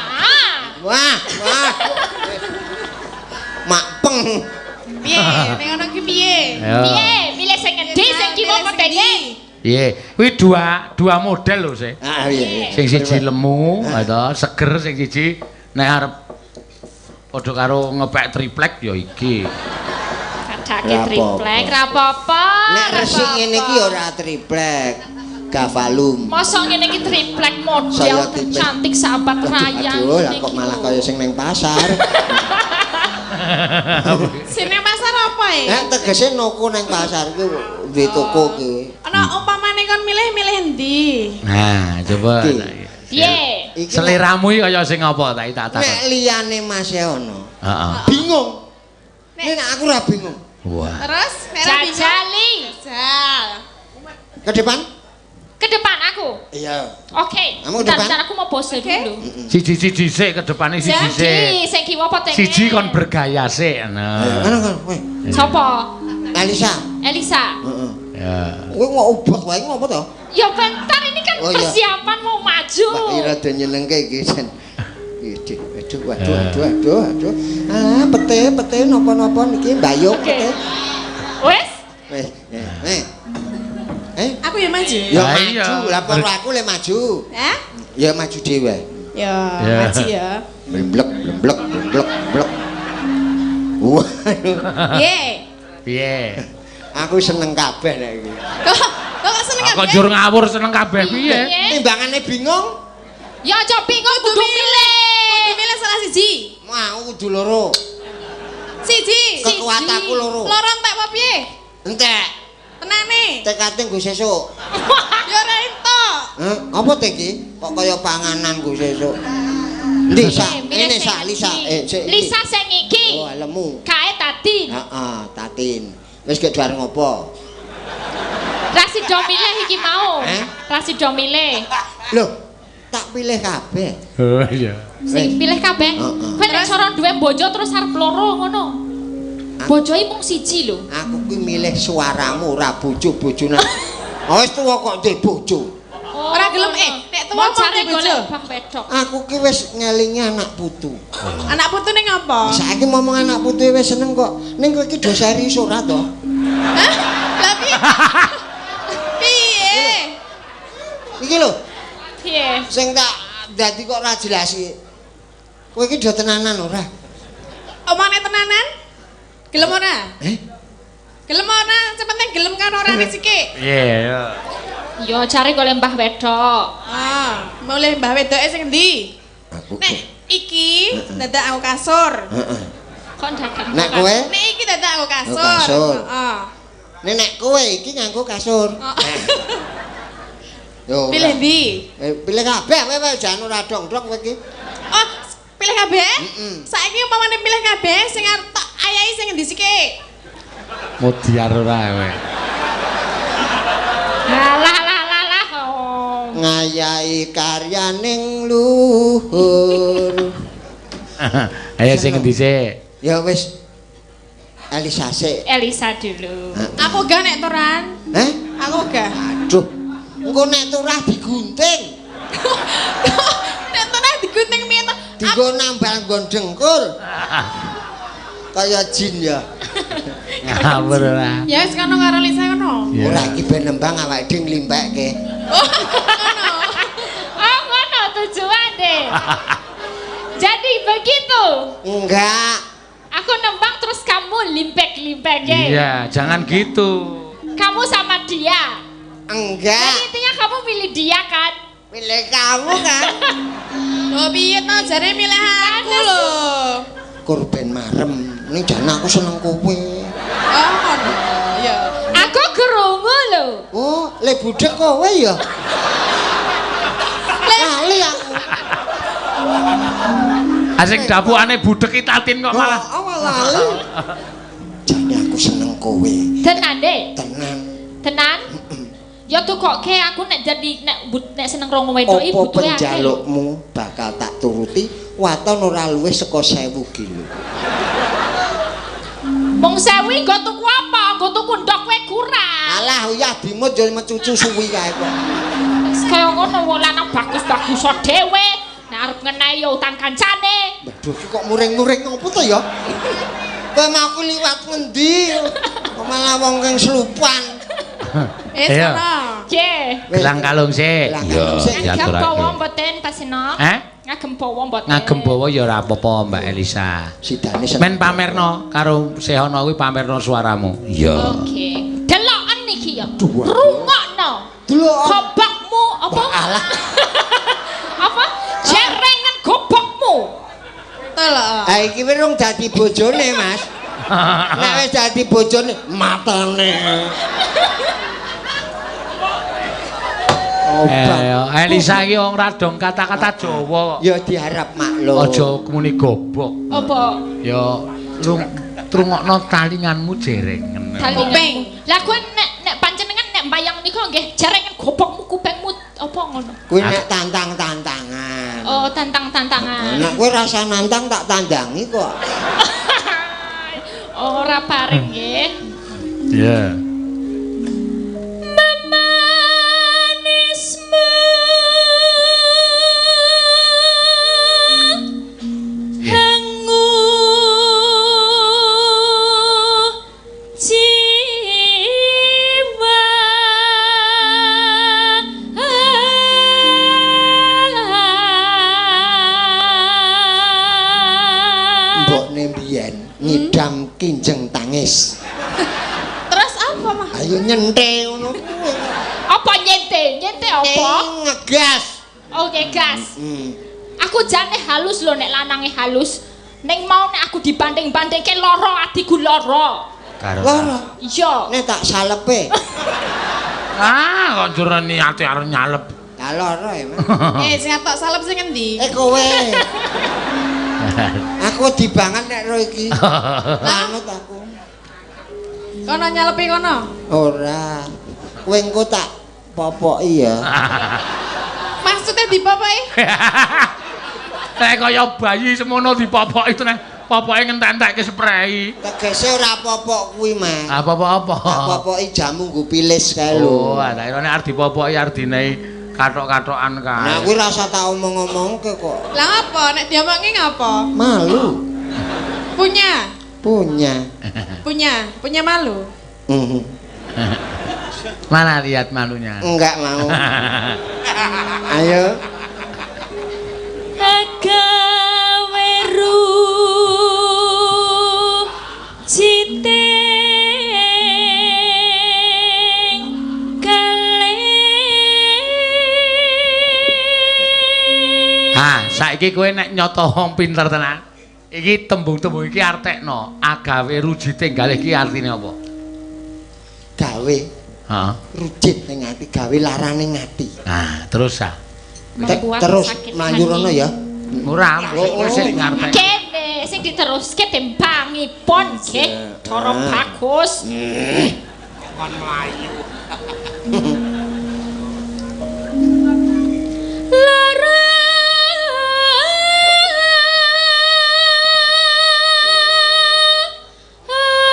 Wah, wah. Makpeng. Piye? Ning ngono ki piye? Ya. Piye? Milih sing ngendi sing kiwa Milih apa sing tengen? endi? Piye? Kuwi dua model lho, Se. Ah iya iya. Sing siji lemu, to, seger, sing siji nek arep padha karo ngepek triplek ya iki. Kadake Ra triplek, apa-apa. ra apa-apa. Nek ra resik ngene iki apa-apa. ora triplek. Gavalum. Mosok ngene iki triplek model Saya triplek. tercantik sahabat raya. Aduh, lah ngene kok iki malah lho. kaya sing neng pasar. Sing nang pasar apa e? Nek tegese noko neng pasar ku duwe toko ki. Ana umpamane kon milih-milih endi? Nah, coba. Iki. Piye? Iki Seleramu iki kaya sing apa tak tak nek takon. liyane Mas e ono. Heeh. Bingung. Nek aku ora bingung. Wah. Terus nek ora bingung. Jajali. Jajal. Ke depan? Ke depan aku. Iya. Oke. Kamu ke Bentar, depan? bentar, aku mau pose Oke. dulu. Siji-siji sik ke depane siji Jadi, sik. sing kiwa apa tengen? Siji kon bergaya sik. Nah. Ngono kon. Weh, Sopo? Elisa. Elisa. Heeh. Ya. Kowe kok ubek wae ngopo to? Ya bentar ini kan Oh, iya. persiapan mau maju. Pak Ira do nyenengke iki jan. Iki aduh aduh aduh aduh aduh. Alah pete pete napa-napa niki mbayung Oke. pete. Wes? Weh, eh. Eh, Aku ya maju. ya Lah iya. maju, lah perlu aku le maju. Hah? Ya maju dhewe. Ya, Ya. maju ya. Blek blek blek blek. Wah, Piye? Piye? aku seneng kabeh nek iki. Kok kok seneng Kok kabeh? njur ngawur seneng kabeh piye? Timbangane bingung, Ya aja bingung kudu milih. Kudu milih salah siji. mau kudu loro. Siji. Kekuatanku loro. Loro entek apa piye? Entek, Tenane. tekate nggo sesuk. Ya ora entuk. Hah? Apa te iki? Kok kaya panganan nggo sesuk. Ndi sa? Milih Ngene sing sa Lisa. endi? Eh, sik iki. Lisa sing iki. Oh, lemu. Kae Tatin. Heeh, Tatin. Wis gek bareng apa? Ra sida milih iki mau. Eh? Ra sida milih. Loh, tak pilih kabeh. Oh iya. Sing pilih kabeh. Heeh. Kowe nek cara duwe bojo terus arep loro ngono. Bojoe mung siji lho. Aku kuwi milih suaramu ora bojo-bojone. Oh, wis tuwa kok duwe bojo. Oh, Ora gelem, ngono. nek tuwa Mau mau jare duwe bojo. golek bang wedok. Aku ki wis ngelingi anak putu. Anak putu ning apa? Saiki ngomong anak putu wis seneng kok. Ning kowe iki do serius ora to? Hah? Lah piye? Piye? Iki lho, Piye? sing tak dadi kok ora jelas iki. Kowe iki do tenanan ora? Omongane tenanan? Gelem ora? Eh? Gelem ora? Sing penting gelem kan ora nih siki. Piye ya. Yo cari golek mbah wedok. Ah, mulih mbah wedoke sing endi? Aku Nek iki dadak aku kasur. Heeh. Kok dadak. Nek kowe, Nek iki dadak aku kasur. kasur. Heeh. nek nek kowe iki nganggo kasur. Heeh. Yo. ora. Pilih ndi? Eh, pilih kabeh kowe wae jan ora dongdong kowe iki. Oh, pilih kabeh? Mm-mm. Saiki umpamane pilih kabeh sing arep tak ayahi sing endi siki? Modiar ora kowe. Alah alah alah alah. Oh. Ngayahi karyaning luhur. Ayo sing endi sik? Ya wis. Elisa sik. Elisa dulu. Aku gak nek turan. Eh? Aku gak. Aduh. Engko nek turah digunting, Nek turah digunting piye to? dienggo nambal nggon dengkul. Kaya jin ya. Ngawur ora. Ya wis kono karo Lisa kono. Iya. Ora iki ben nembang awake dhewe nglimpekke. Oh, ngono. Oh, ngono tujuane. Jadi begitu. Enggak. Aku nembang terus kamu limpek-limpek ya. Iya, jangan gitu. Kamu sama dia. Enggak. Jadi intinya kamu milih dia kan? Pilih kamu kan. Lho piye to jare milih aku lho. Kur ben marem. Ning jan aku seneng kowe. Oh, ngono. Ya. Aku kerungu lho. Oh, le budhek kowe ya. Lali aku. Asing dapukane budhek ki Tatin kok malah. Oh, lali. Jane aku seneng kowe. Tenan, Dek. Tenan. Tenan? Ya tukokke aku nek jadi nek seneng rong wedok iki Apa butuhe akeh. penjalukmu bakal tak turuti waton ora luwih saka 1000 kilo. Mung 1000 nggo tuku apa? Nggo tuku ndok kowe kurang. Alah uyah dimut yo mecucu suwi kae kok. Wis kaya ngono wong lanang bagus-bagus dhewe. Nek arep ngenehi ya utang kancane. Waduh iki kok muring-muring ngopo to ya? Kowe mau aku liwat ngendi? Kok malah wong kang selupan. Eh, Iya. sono. Nggih. Gelang kalung sik. Gelang kalung sik. Ngagem diaturake. bawa mboten Pak Seno? Eh? Ngagem bawa mboten? Ngagem bawa ya ora apa-apa Mbak Elisa. Sidane seneng. Men pamerno karo Sehono kuwi pamerno suaramu. Iya. Oke. Deloken iki ya. Rungokno. Delok. Gobokmu apa? Alah. Apa? Jerengan gobokmu. Betul. Ha iki wis rung dadi bojone, Mas. Nek wis dadi bojone matane. Obat. Elisa iki wong radong kata-kata Jawa kok. Ya diharap maklum. Aja muni gobok. Apa? Ya trungokno talinganmu jerengen. Kuping. Lah kowe nek panjenengan nek mbayang niku nggih jerengan gobokmu kupingmu apa ngono? Kuwi nek tantang-tantangan. Oh, tantang-tantangan. Nek kowe rasa nantang tak tandangi kok. Ora paring nggih. Iya. Memanismu hangu jiwa. Mbokne mbiyen ngidam kinjeng tangis. Terus apa, Mas? Ayo nyente ngono kuwi. Apa nyente? Nyente apa? Ngegas. Oke, gas. Aku jane halus lho nek lanange halus. Ning mau nek aku dibanding-bandingke lara atiku lara. Karo. Lara. Iya. Nek tak salepe. Ah, kok jur niate arep nyalep. Lah lara ya, Mas. Eh, sing atok salep sing endi? Eh kowe. Aku wedi banget nek ro iki. Manut aku. Kono nyalepi kono. Ora. Kowe engko tak popoki ya. Maksudnya dipopoki? Nek kaya bayi semono dipopoki itu nek popoke ngentek-entekke sprei. Tegese ora popok kuwi, Mas. Apa-apa. Tak popoki jamu nggo pilis kae lho. Oh, tak kira nek arep dipopoki arep dinehi kathok-kathokan kae. Nah, kuwi rasa tak omong-omongke kok. Lah ngapa? Nek diomongi ngapa? Malu. Punya. Punya. Punya malu. Mhm. Mana lihat malunya? Enggak mau. Ayo. Agawe rujiting kalih. Ha, saiki kowe nek nyoto wong pinter tenan. Iki tembung-tembung iki artekno. Agawe rujiting galih iki artine apa? Gawe Heeh. rujit ning ati, gawe larane ati. Nah, terus ah. Membuat Terus sakit mlayu hati. rono ya. Ora, kowe sing ngartek. Kene sing diteruske tembangipun nggih, cara bagus. Kon mlayu. Lara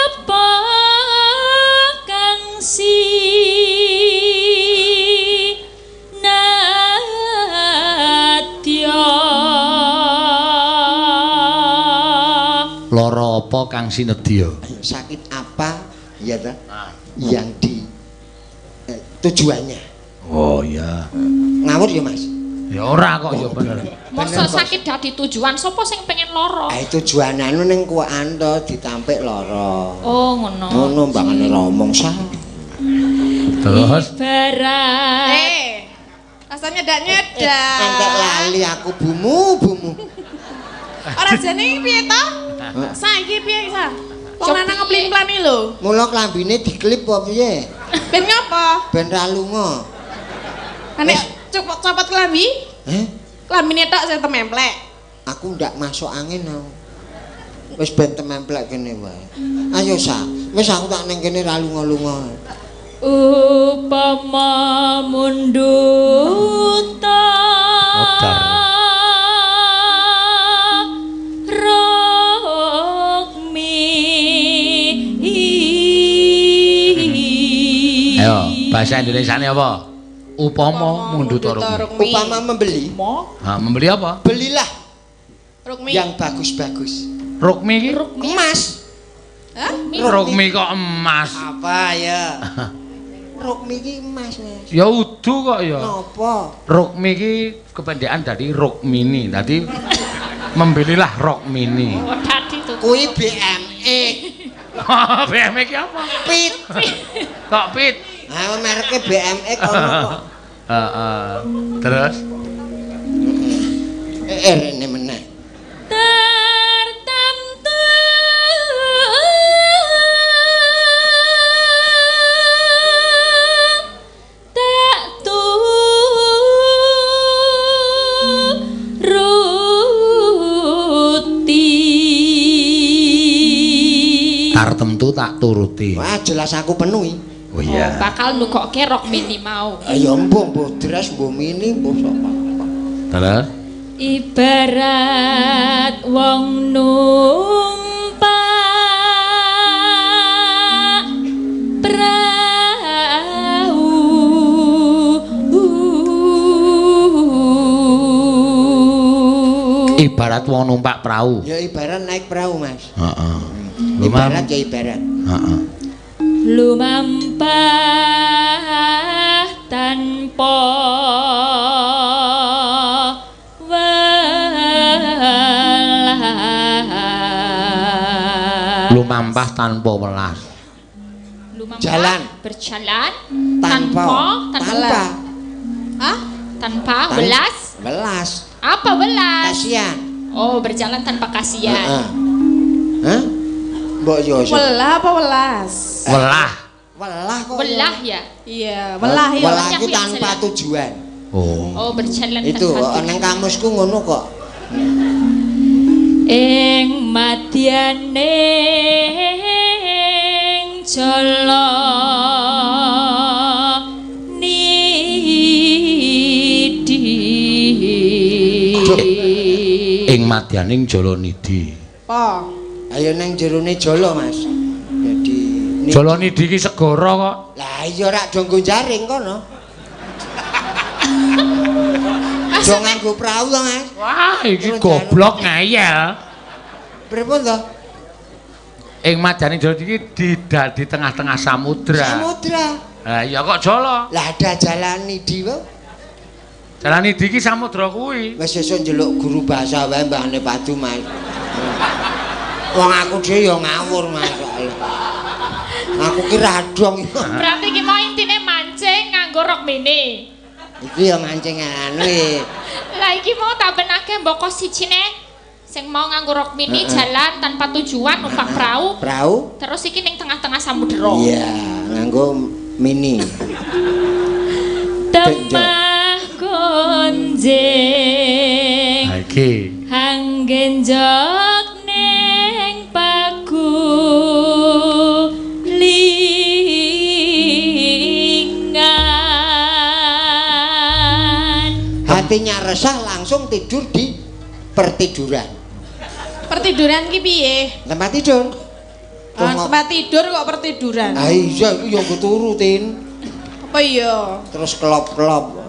apa kang sinadya? Lara apa kang sinedya? Sakit apa ya ta? Yang di tujuannya. Oh iya. Ngawur ya, Mas? Ya ora kok ya bener. Masa sakit dadi tujuan sapa sing pengen lara? Ah tujuanane ning kuwakan to ditampik lara. Oh ngono. Ngono mbangane ora omong sah. Terus Ibarat Eh. Rasanya ndak nyedak. Entek lali aku bumu bumu. Ora jane iki piye to? Saiki piye sa? Wong lanang ngeplin-plani lho. Mula klambine diklip apa piye? Ben ngapa? Ben ra lunga. Nek copot copot klambi, Heh? klambine tok sing tememplek. Aku ndak masuk angin aku. Wis ben tememplek kene wae. Ayo sa, wis aku tak ning kene ra lunga-lunga. Upama mundut Modar. Rukmi. Ayo, bahasa Indonesiane apa? Upama mundut rukmi. Upama membeli, Ha, membeli apa? belilah Rukmi. yang bagus-bagus. Rukmi iki? Emas. Hah? Rukmi kok emas. Apa ya? Rukmi iki emas, Mas. Ya udu kok ya. Napa? Rukmi iki kependekan dari Rukmini. Dadi membelilah Rukmini. Oh, tadi tuh. Kuwi BMX. BMX iki apa? Pit. Kok pit? Ha mereke BMX ono kok. Heeh. Terus Rene meneh. Tertentu tak turuti. Tartemtu tak turuti. Wah, jelas aku penuhi. Oh iya. Oh, bakal nukokke rok mini mau. Ya mbuh, mbuh dress, mbuh mini, mbuh sapa. Terus Ibarat wong numpak prau. Ibarat wong numpak prau. Ya ibarat naik perahu, Mas. Heeh. Ibarat ya ibarat. Heeh. Lumampah tanpa welas. Lumampah tanpa welas. Lumampah Jalan. Berjalan Tanpa tanpa Hah? tanpa welas. Welas. Apa welas? Kasihan. Oh, berjalan tanpa kasihan. Heeh. Hah? Mbok yo. Welah apa welas? Welah. Welah kok. Welah ya. Iya, welah ya. Welah Aku iki yang tanpa salah. tujuan. Oh. Oh, berjalan Itu tanpa nang tujuan. kamusku ngono kok. Ing madyaning jala nidi. Ing madyaning Jalanidhi. Apa? Ayo nang jerone jala, Mas. Jadi Jalanidhi iki segara kok. Lah iya rak do nggo jaring kono. Do nganggo prau to, Mas. Wah, iki goblok ngeyel. Pripun to? Ing madyaning Jalanidhi iki di tengah-tengah samudra. Samudra. Lah iya kok jala. Lah ada jalan nidi wae. Jalanidhi iki samudra kuwi. Wis sesuk njeluk guru bahasa wae mbahne padu, Mas. Wong aku dhewe ya ngawur, Mas. Aku ki radong. Berarti iki mau intine mancing nganggo rok mini. Iki ya mancing anu e. Lah iki mau tak benake mboko sijine sing mau nganggo rok mini jalan tanpa tujuan numpak perahu. Prau? Terus iki ning tengah-tengah samudera. Iya, nganggo mini. Temah gonjing. Ha iki. Hanggenjok ning pagulingan. Hatinya resah langsung tidur di pertiduran. Pertiduran ki piye? Tempat tidur. Ah, tempat tidur kok pertiduran. Ah iya iku ya nggo turu, Tin. Apa iya? Terus kelop-kelop.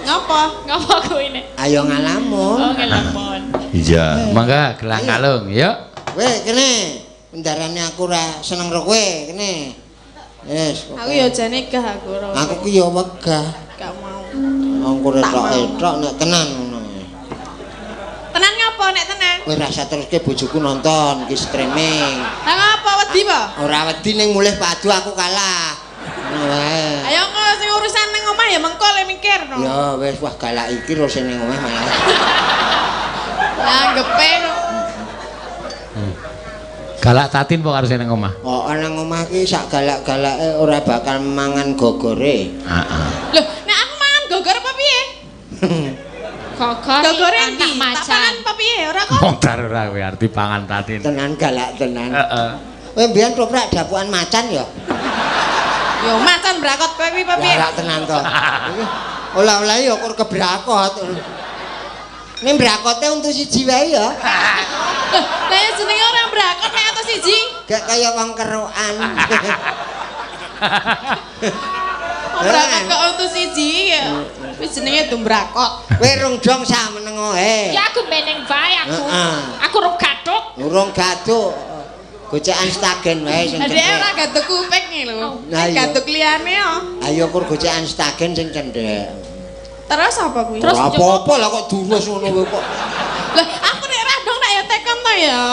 Ngapa? Ngapa kuwi nek? Ayo ngalamun. Oh, ngelamon. Iya, mangga gelang kalung, yuk. Kowe kene. Pendarane aku ora seneng karo kowe, kene. Wis. Aku ya jane gah aku ora. Aku ki ya wegah. Gak mau. Angko Tak mau. retok-retok nek tenan ngono. Tenan ngapa nek tenan? Kowe rasa teruske bojoku nonton ki streaming. Lah ngapa wedi po? Ora wedi ning mulih padu aku kalah. Ngono wae. Ayo engko sing urusan ning omah ya mengko le mikir no. Ya wis wah galak iki ro sing ning omah malah. Anggepe no. Galak Tatin po karo sing nang omah? Oh, nang omah ki sak galak-galake ora bakal mangan gogore. Heeh. Loh, nek aku mangan gogor apa piye? Gogor Gogore anak ndi? Tak macan. pangan apa piye? Ora kok. Modar ora kowe arep dipangan tatin. Tenan galak tenan. Heeh. Kowe mbiyen toprak dapukan macan ya? Yo macan brakot kowe kuwi apa piye? Galak tenan to. Olah-olah ya kur kebrakot. Ning brakote untu siji wae ya. Lah ya jenenge ora brakot nek atus siji. Gak kaya wong kerokan. Wong brakot kok untu siji ya. Kuwi jenenge dumbrakot. Kowe rung dong sak menengo he. Ya aku meneng wae aku. Heeh. Aku rung gathuk. Urung gaduk. Gocekan stagen wae sing Lah dhek cendhek. ora gaduk kuping iki lho. Lah Nek iya. gaduk liyane yo. Ayo kur gocekan stagen sing cendhek. Terus apa kuwi? Terus Ora apa-apa lah kok durus ngono kowe kok. Lah aku nek ra dong tak ya tekon to ya.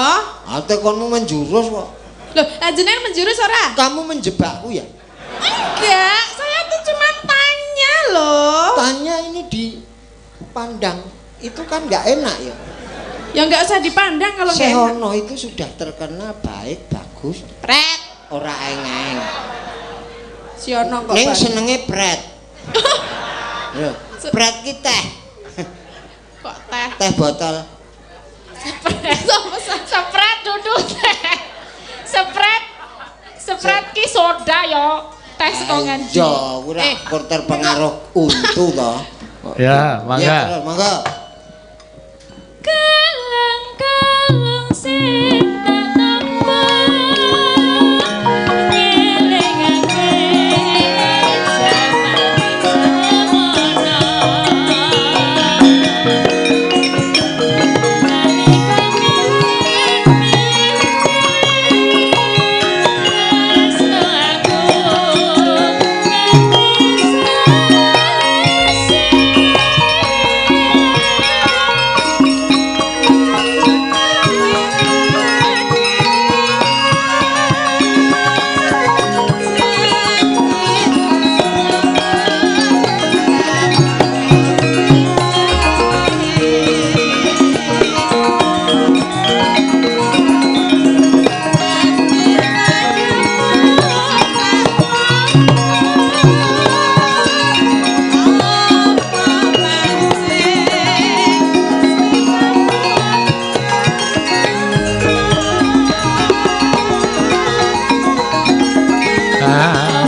Ah tekonmu menjurus kok. Loh, lah jenengan menjurus ora? Kamu menjebakku ya? Enggak, saya tuh cuma tanya loh. Tanya ini dipandang itu kan nggak enak ya. Ya enggak usah dipandang kalau enggak enak. Sehono itu sudah terkenal baik, bagus, Pret. ora eng-eng. Siono kok. Ning Bang. senenge pret. Lho, pret ki teh, Kok teh. teh botol. Sopo sa- Sepret duduk teh. Sepret. Sepret ki soda yo. Teh saka ngendi? Ya, ora kur terpengaruh untu to. Ya, mangga. Ya, terus, mangga. Kaleng-kaleng sing tak tampa ngelingake jaman semono. Nalika tresno aku nganti sasi. Ah.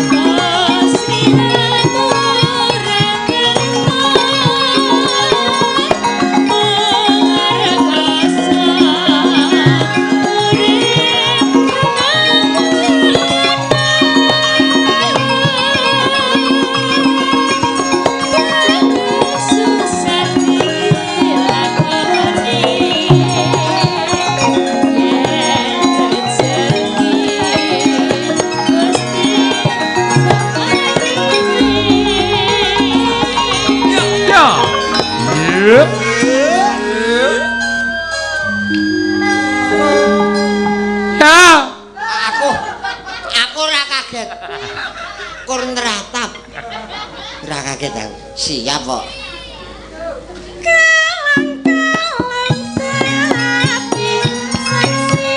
Ya. Yep. Ya. Aku ora kaget. Kur nratap. Ora kaget aku. Siap kok. Kaleng-kaleng dadi saksi.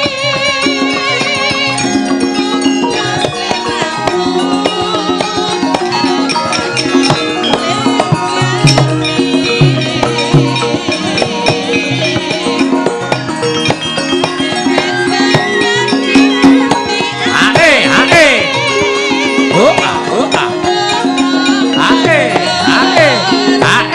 Ae, ae. Oh, ah, oh, ah. Ae, ae, ae.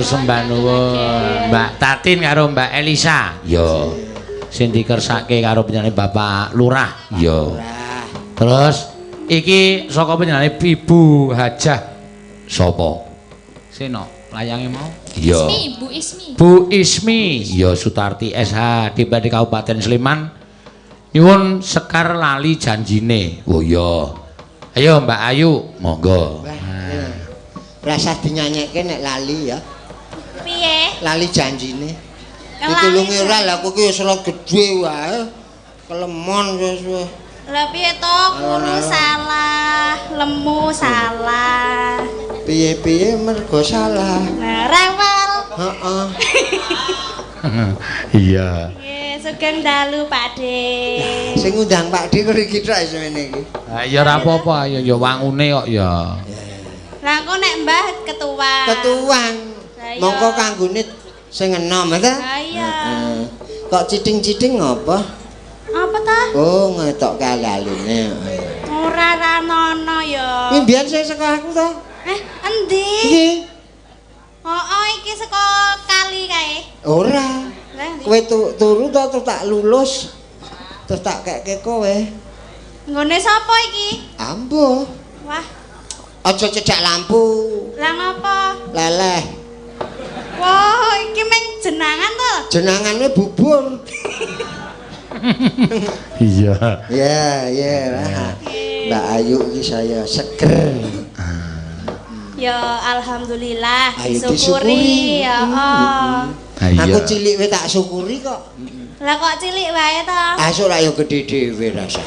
sembah nuwun. Mbak Tatin karo Mbak Elisa. Ya. Sing dikersake karo panjenengane Bapak Lurah. Ya. Terus iki saka panjenengane Ibu Hajah sapa? Seno, layange mau? Iya. Ismi, Bu Ismi. Bu Ismi, ya Sutarti SH DPRD Kabupaten Sleman. Nyuwun sekar lali janjine. Oh iya. Ayo Mbak Ayu, monggo. Wah, rasah dinyanyekke nek lali ya. Piye? Lali janjine. Lali Ditulungi ora lah aku ki wis ora gedhe wae. Kelemon wis wis. Lah piye to? Kuru salah, lemu salah. Piye-piye mergo salah. Nah, rewel. Heeh. Iya. Nggih, sugeng dalu Pak De. Sing ngundang Pak D kok iki tok semene iki. Ha ya ora apa-apa, ya ya wangune kok ya. Lah engko nek Mbah ketua. Ketuan. Lah iya. Mongko kanggone sing enom ta? Lah iya. Heeh. Kok citing-citing ngapa? Apa ta? Oh, ngetokke ali-aline. Ora ra nono ya. Iki mbiyen sing saka aku ta? Eh, endi? Iki. Oh, iki saka kali kae. Ora. Lah endi? Kowe turu ta terus tak lulus. Terus tak kekke kowe. Nggone sapa iki? Ambuh. Wah, Aja cedhak lampu. lah ngopo? Leleh. Wah, iki meng jenangan to. Jenangane bubur. Iya. Ya, ya. Mbak Ayu iki saya seger. Ya alhamdulillah Ayo disyukuri disyukuri. ya. Oh. Aku cilik wae tak syukuri kok. Lah kok cilik wae to? Asuk ra yo gedhe dhewe rasane.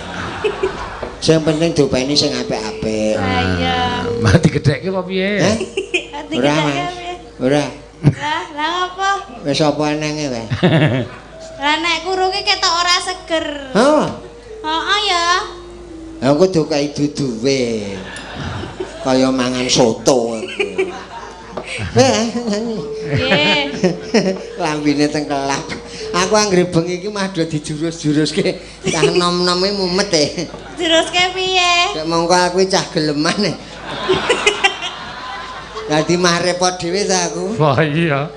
Sing penting diopeni sing apik-apik. Lah iya. Mati gedhekke apa piye? Heh? Ora, Ora Mas. Ora. Lah, lah ngopo? Wis apa enenge wae. Lah nek kuru ki ketok ora seger. Hah? Heeh ya. Lah aku dokai duduwe. Kaya mangan soto. Eh, nyanyi. Nggih. Lambine tengkelap. Aku anggere bengi iki mah do dijurus-juruske. Cah nom-nome mumet e. Juruske piye? Nek mongko aku cah geleman e. Dadi mah repot dhewe ta aku. Wah iya.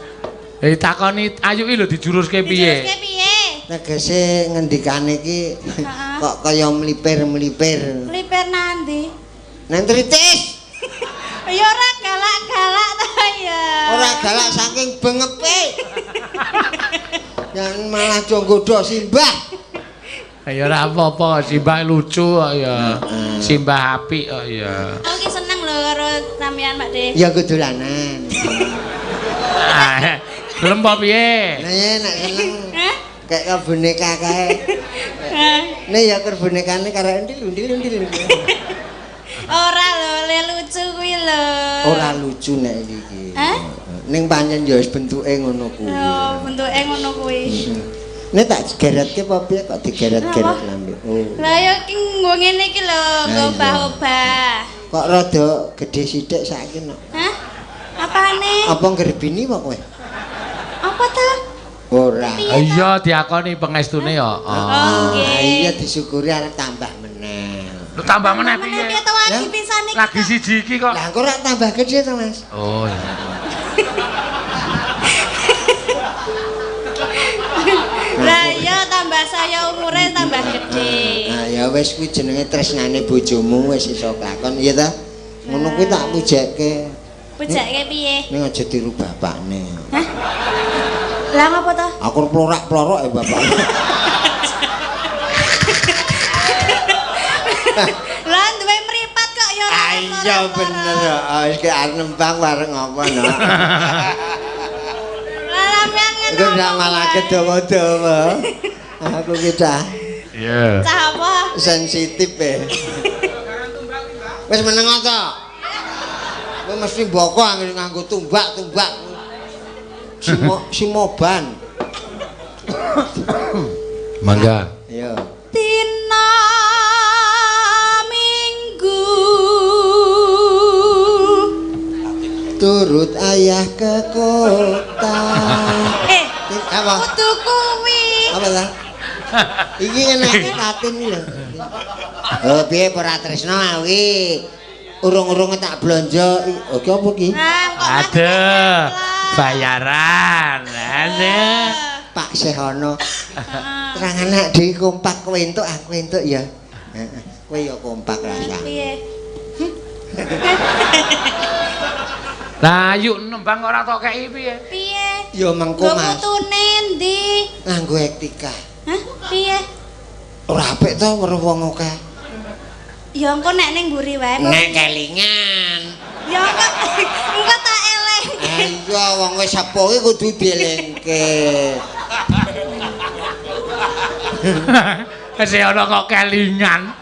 Eh takoni Ayu iki lho dijuruske piye? Dijuruske piye? Tegese ngendikane iki Heeh. kok kaya mlipir-mlipir. Mlipir nandi? Nang tritis. Ya ora galak-galak ta ya. Ora galak saking bengepe. Jangan malah jonggodo simbah. Ya ora apa-apa, simbah lucu kok ya. Simbah apik kok ya. Aku ki seneng lho karo sampean Pak De. Ya nggo dolanan. Ah, Gelem apa piye? Nah ya nek seneng Hah? kayak ke boneka kae. Hah? Nih ya keur bonekane karo ndil ndil ndil. Ora lho, le lucu kuwi lho. Ora lucu nek iki iki. Hah? Ning pancen ya wis bentuke ngono kuwi. Oh, bentuke ngono kuwi. Nek tak geretke apa piye kok digeret-geret Apa? lambe. Oh. Lah ya ki nggo ngene iki lho, nggo Lah iya. obah-obah. Kok rada gedhe sithik saiki nok. Hah? Apane? Apa nggerbini apa kowe? Apa ta? Ora. Iya diakoni pengestune ya. Oh, Ah, nggih. iya disyukuri arep tambah meneh. Lho tambah meneh Meneh piye? piye to lagi Lah? pisan iki? Lagi siji iki kok. Lah engko ora tambah gedhe to, Mas? Oh iya. Lah iya tambah saya umure tambah gede. Nah, ya wis kuwi jenenge tresnane bojomu wis iso kelakon iya ta? Ngono kuwi tak pujekke. Pujake piye? Ning aja tiru bapakne. Hah? Lah ngopo to? Aku plorak-plorok ya bapakne. Lah duwe mripat kok ya ora. Ah, iya bener heeh wis ki arep nembang bareng apa no. Lah sampean ngono. Iku ndak malah kedawa-dawa. Aku ki cah Iya. Cah apa? sensitif e. Wis meneng to. Kowe mesti mboko anggere nganggo tumbak-tumbak. Simo simoban. Mangga. Iya. Dina Minggu. Turut ayah ke kota. Eh, Apa? kudu kuwi. Apa ta? Iki ngenake Tatin iki lho. Oh, piye ora tresno kuwi? Urung-urung tak blonjo. Oke apa iki? Nah, kok Ada. Bayaran. Pak Sehono. Terang anak dhewe kompak kowe entuk aku entuk ya. Heeh. Kowe ya kompak rasa. Piye? Lah yuk nembang ora tok kei piye? Piye? Ya mengko Mas. Putune endi? Nganggo etika. Hah? Piye? Ora apik to weruh wong akeh. Ya engko nek ning mburi wae. Nek kelingan. Ya engko tak eleng. Iya wong wis sepuh iki kudu dielingke. Wis ana kok kelingan.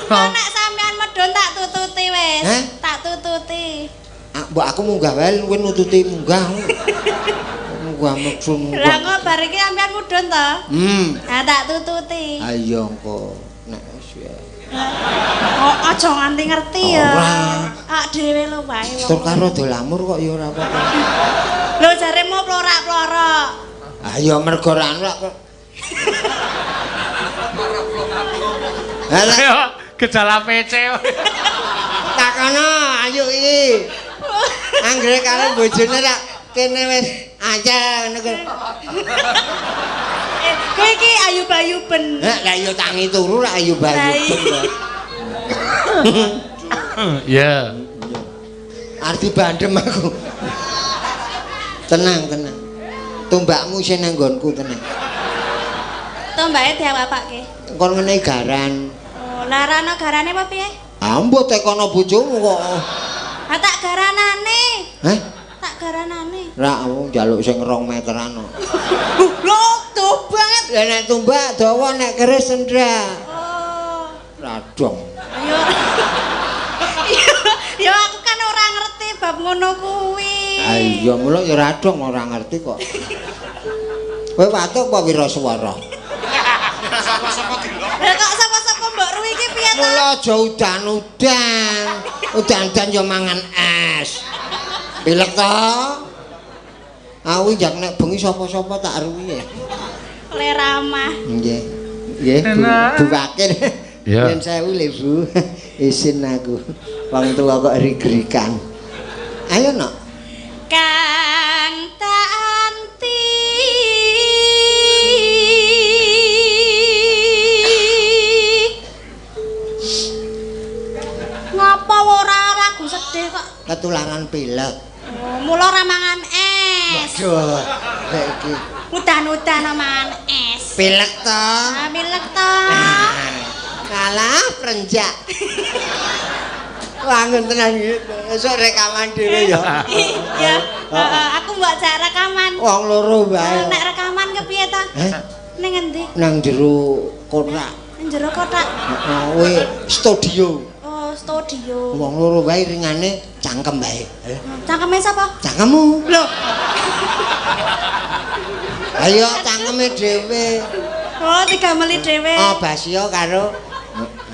Kok nek sampean medhun tak tututi wis. Tak tututi. Mbok aku munggah wae kowe nututi munggah. Munggah medhun. Lah kok bar iki sampean mudhun to? Nah tak tututi. Ha iya engko nek wis ya. Oh aja nganti ngerti ya. Ora. Ak dhewe lho wae wong. Tur karo do lamur kok ya ora apa-apa. Lho jaremu plorak-plorok. Ah ya mergo ra anu kok. Halah gejala PC. Takono ayo iki. Anggere karo bojone rak kene wis aja ngono kuwi. Kowe iki ayu-bayuben. Heh, lah ya tangi turu rak ayu-bayuben. Iya. Arti bandem aku. Tenang, tenang. Tumbakmu isih nang nggonku tenang. Tombake diawapake. Kon ngene garan. Oh, lah ra ana garane apa piye? Ah, mbok tekono bojomu kok. Ah tak garanane. Heh? Tak garanane. Ra aku njaluk sing 2 meteran kok. Lho, tuh banget. Lah nek tumbak dawa nek keris endra. Oh. Radong. Ayo. Ya aku kan ora ngerti bab ngono kuwi. Ah iya mula ya radong ora ngerti kok. Kowe watuk apa wiraswara? Sapa-sapa delok. Lah kok sapa-sapa mbok ruwi iki piye to? Mula aja udan-udan. Udan-udan ya mangan es. Pilek to? Aku njak nek bengi sapa-sapa tak ruwi. Le ramah. Nggih. Nggih, Bu Wakil. Iya. Yen sewu lho, Bu. Isin aku. Wong tuwa kok rig-rigan. Ayo, Nok. Kang tak anti. Ngapa ora lagu sedih kok? Ketularan pilek. Oh, mula ora mangan es. Waduh, lek iki Udan-udan mangan es. pilek to. Ah, pilek to. Kalah prenjak. Wangun tenan iki. Esuk rekaman dhewe ya. Iya, heeh, aku mbok jak rekaman. Wong loro wae. Nek rekaman kepiye ta? Heh, Ning endi? nang jero kotak. Ning jero kotak. Heeh, kowe studio. Oh, studio. Wong loro wae ringane cangkem wae. Cangkeme sapa? Cangkemmu. Lho. Ayo cangkeme dhewe. Oh, digameli dhewe. Oh, Basio karo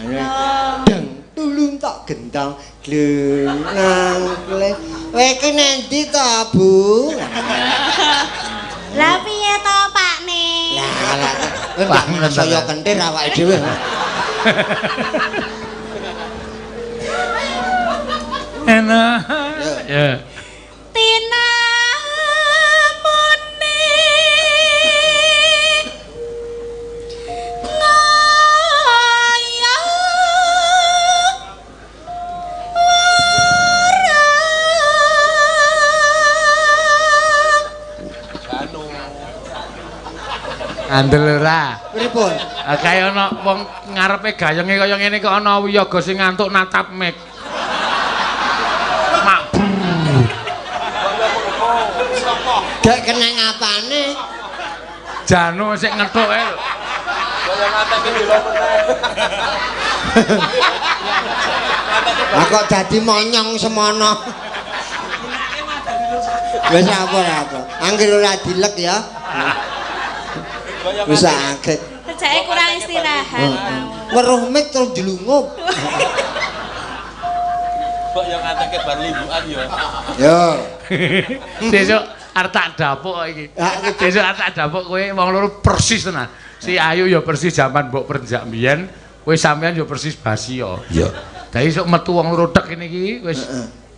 Oh. deng tulung tok gendong gleng nang kle. Kowe iki nendi to, Bu? Lah piye to, Pakne? Lah, lah. Kowe saya kentir awake dhewe. Enak. Ya. Tinamune ngaya ora. Andel ora. Pripun? Ah kaya ana wong ngarepe gayenge kaya ngene kok ana wiyaga sing ngantuk natap mic. Mak. Gak kena ngapane? Janu sik ngethuk ae lho. Kaya ngateke delok meneh. Lah kok dadi monyong semono. Wis apa ora apa. Angger ora dilek ya. Wis akeh. Sejake kurang istirahat. Weruh mik terus jelungup. Kok yang ngateke bar limbukan ya. Yo. Sesuk arep tak dapuk kok iki. Sesuk arep tak dapuk kowe wong loro persis tenan. Si Ayu ya persis jaman mbok prenjak mbiyen, kowe sampean ya persis Basio. Iya. Dadi esuk metu wong loro tek ngene iki wis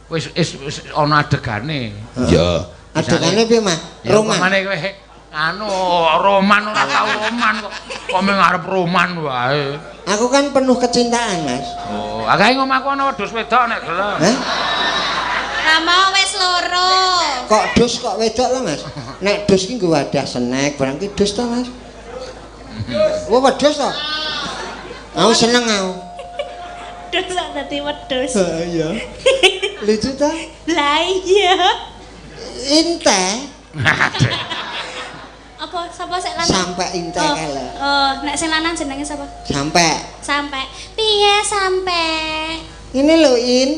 wis wis ana adegane. Iya. Adukane piye, Mas? Roman. Roman. Kowe anu roman ora tau roman kok. Kok mung arep roman wae. Aku kan penuh kecintaan, Mas. Oh, akae ngomahku ana wedhus wedok nek gelem. Hah? Rama wis loro. Kok dus kok wedok to, Mas? Nek dus ki nggo wadah snack, barang ki dus to, Mas? Wah, wedhus to? Aku seneng aku. Dus kok dadi wedhus. Iya. Lucu ta? Lah iya. Inte Apa sapa sik lanang? sampai inte Oh, kae lho. oh, nek sing lanang jenenge sapa? Sampai. Sampai. Piye sampai? Ini lho, In.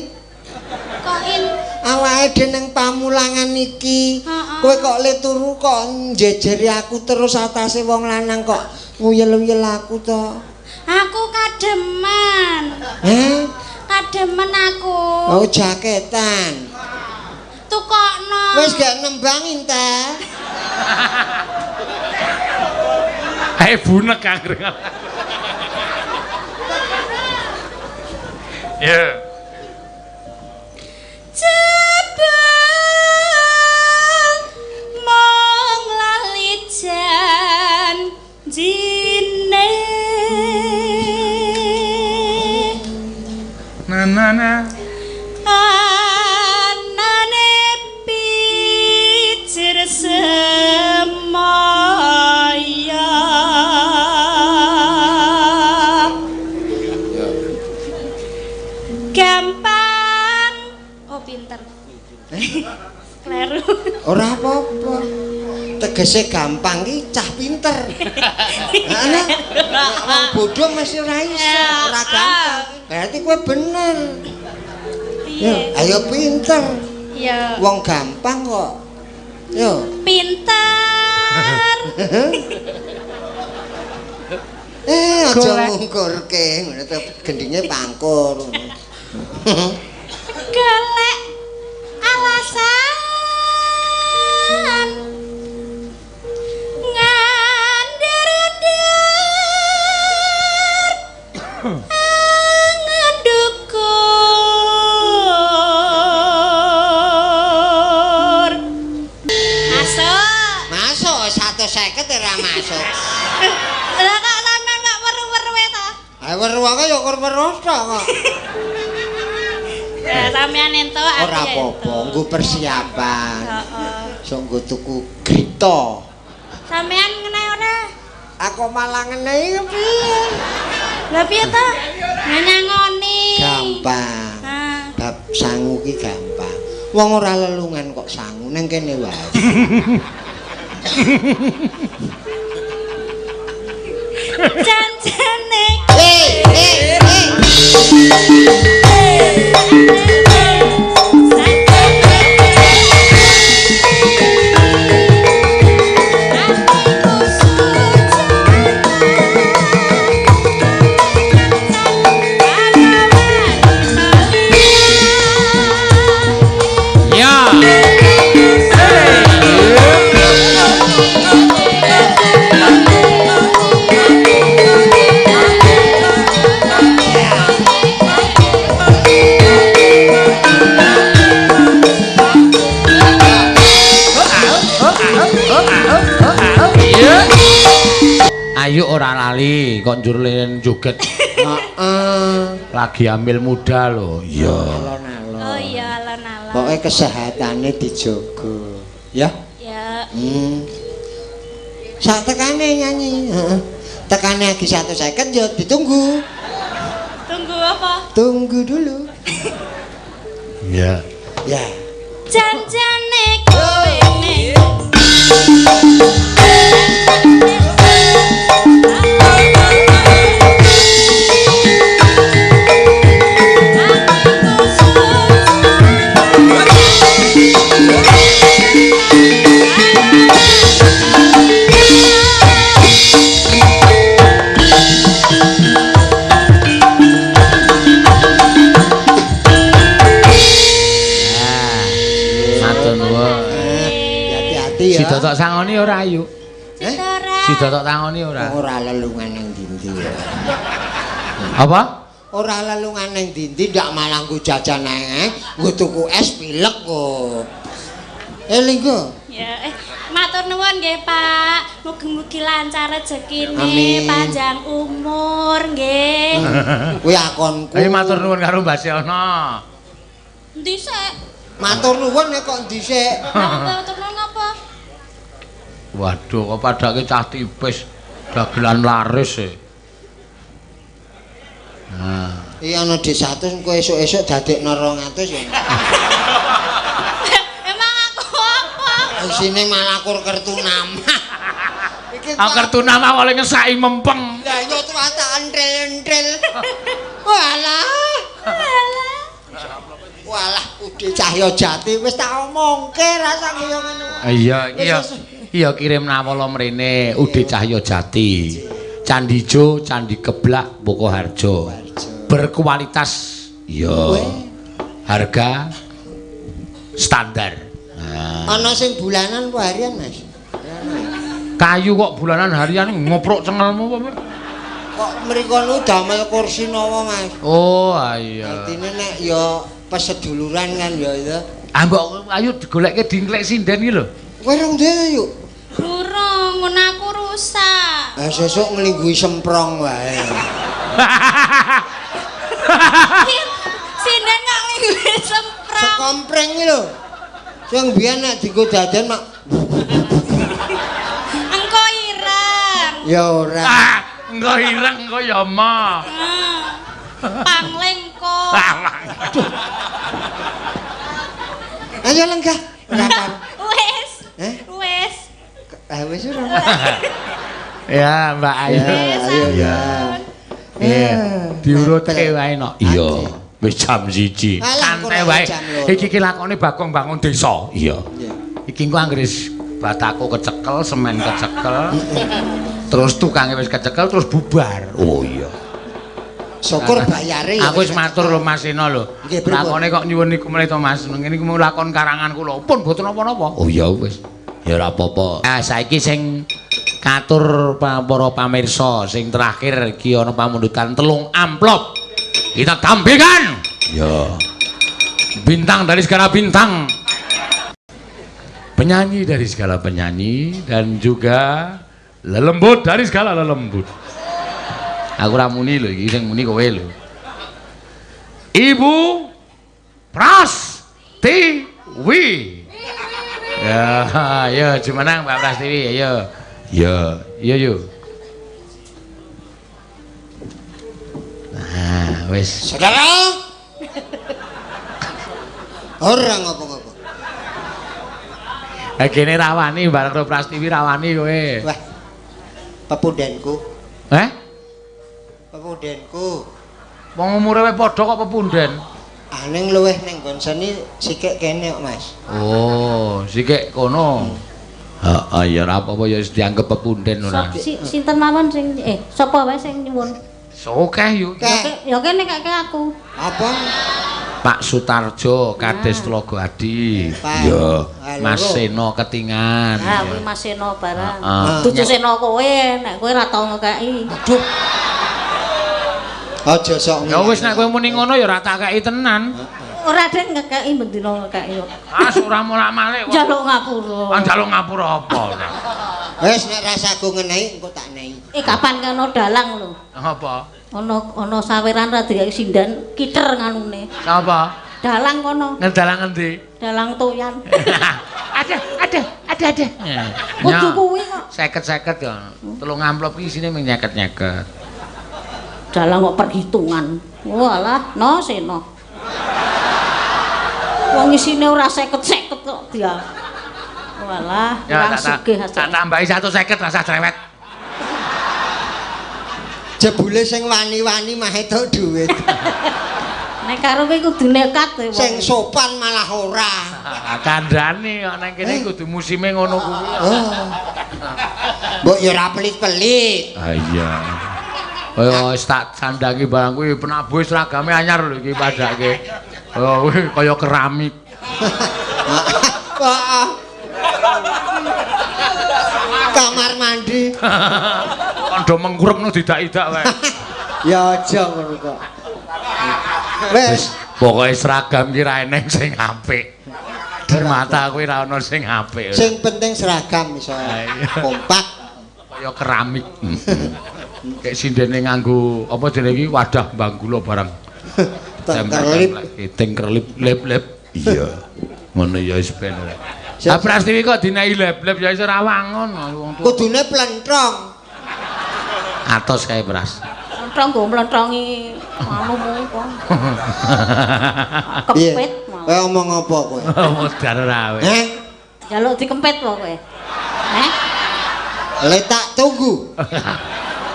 Kok in Awake dhewe nang pamulangan iki. Heeh. Kowe kok le turu kok njejeri aku terus atase wong lanang kok nguyel-uyel aku to. Aku kademen. Heh? Kademen aku. Oh, jaketan. Tukokno. Wis gak nembang Inte. Ae bunek anggere. Ya. Jebul mung lali janjine. Na na na. Anane picir semaya. Gampang. Oh pinter. Kleru. Ora apa-apa. Tegese gampang ki cah pinter. Ana wong bodho mesti ora iso, ora gampang. Berarti kowe bener. Yo, Piye? ayo pinter. Ya. Wong gampang kok. Yo. Pinter. Eh, aja Golek. ngungkurke, ngono to gendinge pangkur. Golek alasan ngandar-andar ngendukur. Masuk. Masuk 150 ora masuk. Lah kok sampean kok weru-weru ta? Ayo weruake ya kur weruh tok kok. Ya sampean entuk aku Ora ya apa-apa, entuk. nggo persiapan. Heeh. Sok nggo tuku grita. Sampean ngenai ora? Aku malah ngenei kepiye? Lah piye to? Nyangoni. Gampang. Ah. Bab sangu ki gampang. Wong ora lelungan kok sangu nang kene wae. Janjane Eh, eh, eh. Ya. Ayo ora lali kok njur leren joget. Heeh. Lagi ambil muda lho. Iya. Alon-alon. Oh iya alon-alon. Pokoke kesehatane dijaga. Ya. Ya. Sak tekane nyanyi. Heeh. Tekane lagi 150 ya ditunggu. Tunggu apa? Tunggu dulu. Iya. Ya. Janjane kowe ning Matur nuwun. Hati-hati ya. Si Totok sangoni ora ayu. Eh? Si Totok tangoni ora. Ora lelungan nang ndi-ndi. Apa? Ora lelungan nang ndi-ndi ndak malah nggo jajan ae, nggo tuku es pilek kok. Linggo. Ya, matur nuwun nggih, Pak. Mugi-mugi lancar rezekine, Amin. panjang umur nggih. Kuwi akonku. Ayo matur nuwun karo Mbak Sena. Endi sik? Matur nuwun nek kok dhisik. Matur nuwun apa? Waduh, kok padake cah tipis dagelan laris e. Nah, Iya ana dhuwit 100 engko esuk-esuk dadekno 200 ya. Emang aku apa? Isine malah kur kertu nama. Iki ah kertu nama oleh ngesaki mempeng. Lah iya tuh tak entril-entril. Walah. Walah, Ude Cahya Jati wis tak omongke rasa kaya ngono. Iya, iya. Wis, wis. Iya kirim nawala mrene Ude Cahya Jati. Candi Ijo, Candi Keblak, Bokoharjo. Berkualitas. Iya. Harga standar. Nah. Ana sing bulanan apa harian, Mas? Kayu kok bulanan harian ngoprok cengelmu apa? Kok mriko nu damel kursi nawa, Mas? Oh, iya. Artine nek ya peseduluran kan ya itu. Ah mbok ayo digolekke dingklek sinden iki lho. Kowe rong dhewe yuk. Durung, ngono aku rusak. Ah sesuk nglingguhi semprong wae. Sinden kok ngingguhi semprong. Sekompreng iki lho. Sing biyen nek dienggo dadan mak Engko ireng. ya ora. Ah, engko ireng engko ya ma. Pangling kok. Ayo lenggah. Ora apa. Wes. Eh? Wes. Ah wis ora. Ya, Mbak Ayu. Ayo ya. Iya, diurutke wae no. Iya. Ade. Wis jam 1. Alah, Santai kurang wae. jam loro. Iki ki lakone Bagong bangun desa. Iya. Iya. Iki engko anggere batako kecekel, semen kecekel. Terus tukange wis kecekel terus bubar. Oh iya. Syukur bayare ya. Aku wis matur lho Mas Seno lho. Nggih, pripun? Lakone kok nyuwun niku meneh to Mas. Ngene iku mau lakon karangan kula. Pun boten napa-napa. Oh iya wis. Ya ora apa-apa. Ah saiki sing katur para pamirsa sing terakhir iki ana pamundutan 3 amplop. Kita tampilkan. Ya. Bintang dari segala bintang. Penyanyi dari segala penyanyi dan juga lelembut dari segala lelembut. Aku ora muni lho iki sing muni kowe lho. Ibu Prastiwi. Ya, ayo jumenang Mbak Prastiwi, ayo. Ya, iya yo. Nah, wis. Saudara. Ora ngopo-ngopo. Lah kene rawani bareng karo Prastiwi rawani kowe. Wah. Pepundenku. Eh? Pepundenku. Wong umure wae padha kok pepunden. Aning luweh ning nggon seni sikik kene kok, Mas. Oh, sikik kono. Heeh, ya ora apa-apa ya wis dianggep pepunden ora. Sinten mawon sing sapa wae sing nyuwun? Sokeh yo. Kek. Ya kene kake aku. Apa? Pak Sutarjo, Kades Tlogo Adi. Pak. Ya, Ah, Mas loro. Seno Ketingan. Ha kuwi Mas Seno barang. Heeh. Dudu Seno kowe, nek kowe ora tau ngekeki. Aduh. Aja sok. Ya wis nek kowe muni ngono ya ora tak kei tenan. Ora den ngekeki bendina ngekeki kok. Ah, ora molak-malik kok. Njaluk ngapura. Ah, njaluk ngapura apa ora? Wis nek rasaku ngenehi engko tak nehi. Kapan kena dalang lho. Apa? Ana saweran ra dikeki sinden kiter nganune. Sapa? Dalang kono, Ngedalang endi? dalang toyan. Ada. Kudu kuwi kok. Seket-seket ya. 3 amplop iki isine mung nyeket-nyeket. Dalang kok perhitungan. Walah, no seno. Wong isine ora seket-seket kok dia. Walah, Ya kurang tak sugih tak tambahi 150 rasa cerewet. Jebule sing wani-wani mah entuk dhuwit. Nek karo kowe kudu nekat kowe. Sing sopan malah ora. Kandhane kok nang kene kudu musime ngono kuwi. Oh. Mbok ya ora pelit-pelit. Ah iya. Kaya wis tak sandangi barang kuwi penabuh seragame anyar lho iki padake. Oh kuwi kaya keramik. Heeh. Kamar mandi. Kandha mengkurepno didak-idak wae. Ya aja ngono kok. Wis Pokoke seragam ki ra eneng sing apik. Mata kuwi ra ono sing apik. Sing penting seragam iso kompak kaya keramik. Kayak sindene nganggo apa jenenge iki wadah banggula barang. Tengkerlip, tengkerlip lep-lep. Iya. Ngono ya wis ben. Ah Prastiwi kok dinehi lep-lep ya iso ra wangun wong tuwa. Kudune plentrong. Atos kae Pras. Plentrong nggo mlentrongi anumu kok. Kempit malah. Kowe omong apa kowe? Modar ora kowe. Heh? Njaluk dikempit apa kowe? Heh? Le tak tunggu.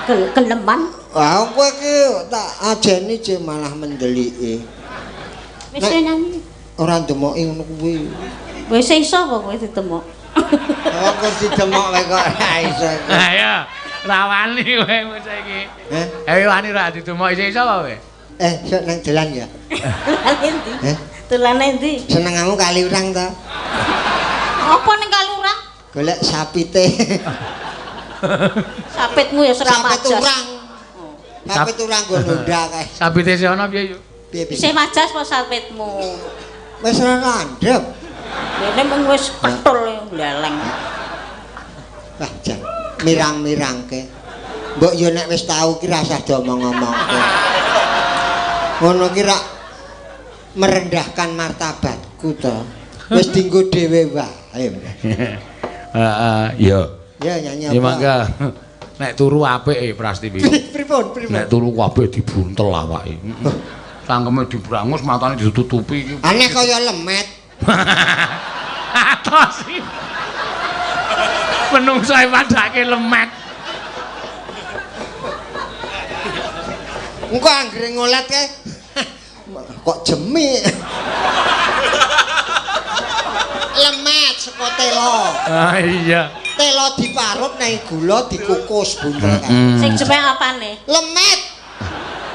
Geleman. Wah, kowe iki tak ajeni je malah mendeliki. Wis nyanyi. Ora ndemoki ngono kuwi. Wis iso apa kowe ditemok? Oh, kok ditemok kowe kok ora iso. Ayo, ra wani kowe saiki. Heh? Ayo wani ra ditemok iso apa kowe? Sok nang dalan ya. Dolane endi? Heh? Dolane endi? Senengamu kaliurang ta? Apa ning kaliurang? Golek sapite. Sapitmu ya ora majas. Sapit urang. Sapit urang nggo nunda kae. Sapite sing ana piye, Yu? Piye piye? Isih majas apa sapitmu? Wis ora landhep. Dene mung wis ketul gleleng. Wah, jan mirang-mirangke. Mbok yo nek wis tau ki rasah diomong-omongke. Ngono ki rak merendahkan martabatku to. Wis dienggo dhewe wae. Heeh, iya. Ya nyanyi apa? Ya mangga. Nek turu apik e Prastiwi. Pripun, pripun? Nek turu kabeh dibuntel awake. Cangkeme dibrangus, matane ditutupi iki. Aneh kaya lemet. Atos iki. Menungso padake lemet. Engko anggere ngolet kae kok jemik. Lemet saka telo. Ah iya. Telo diparut nang gula dikukus buntel kae. Sing jemek apane? Lemet.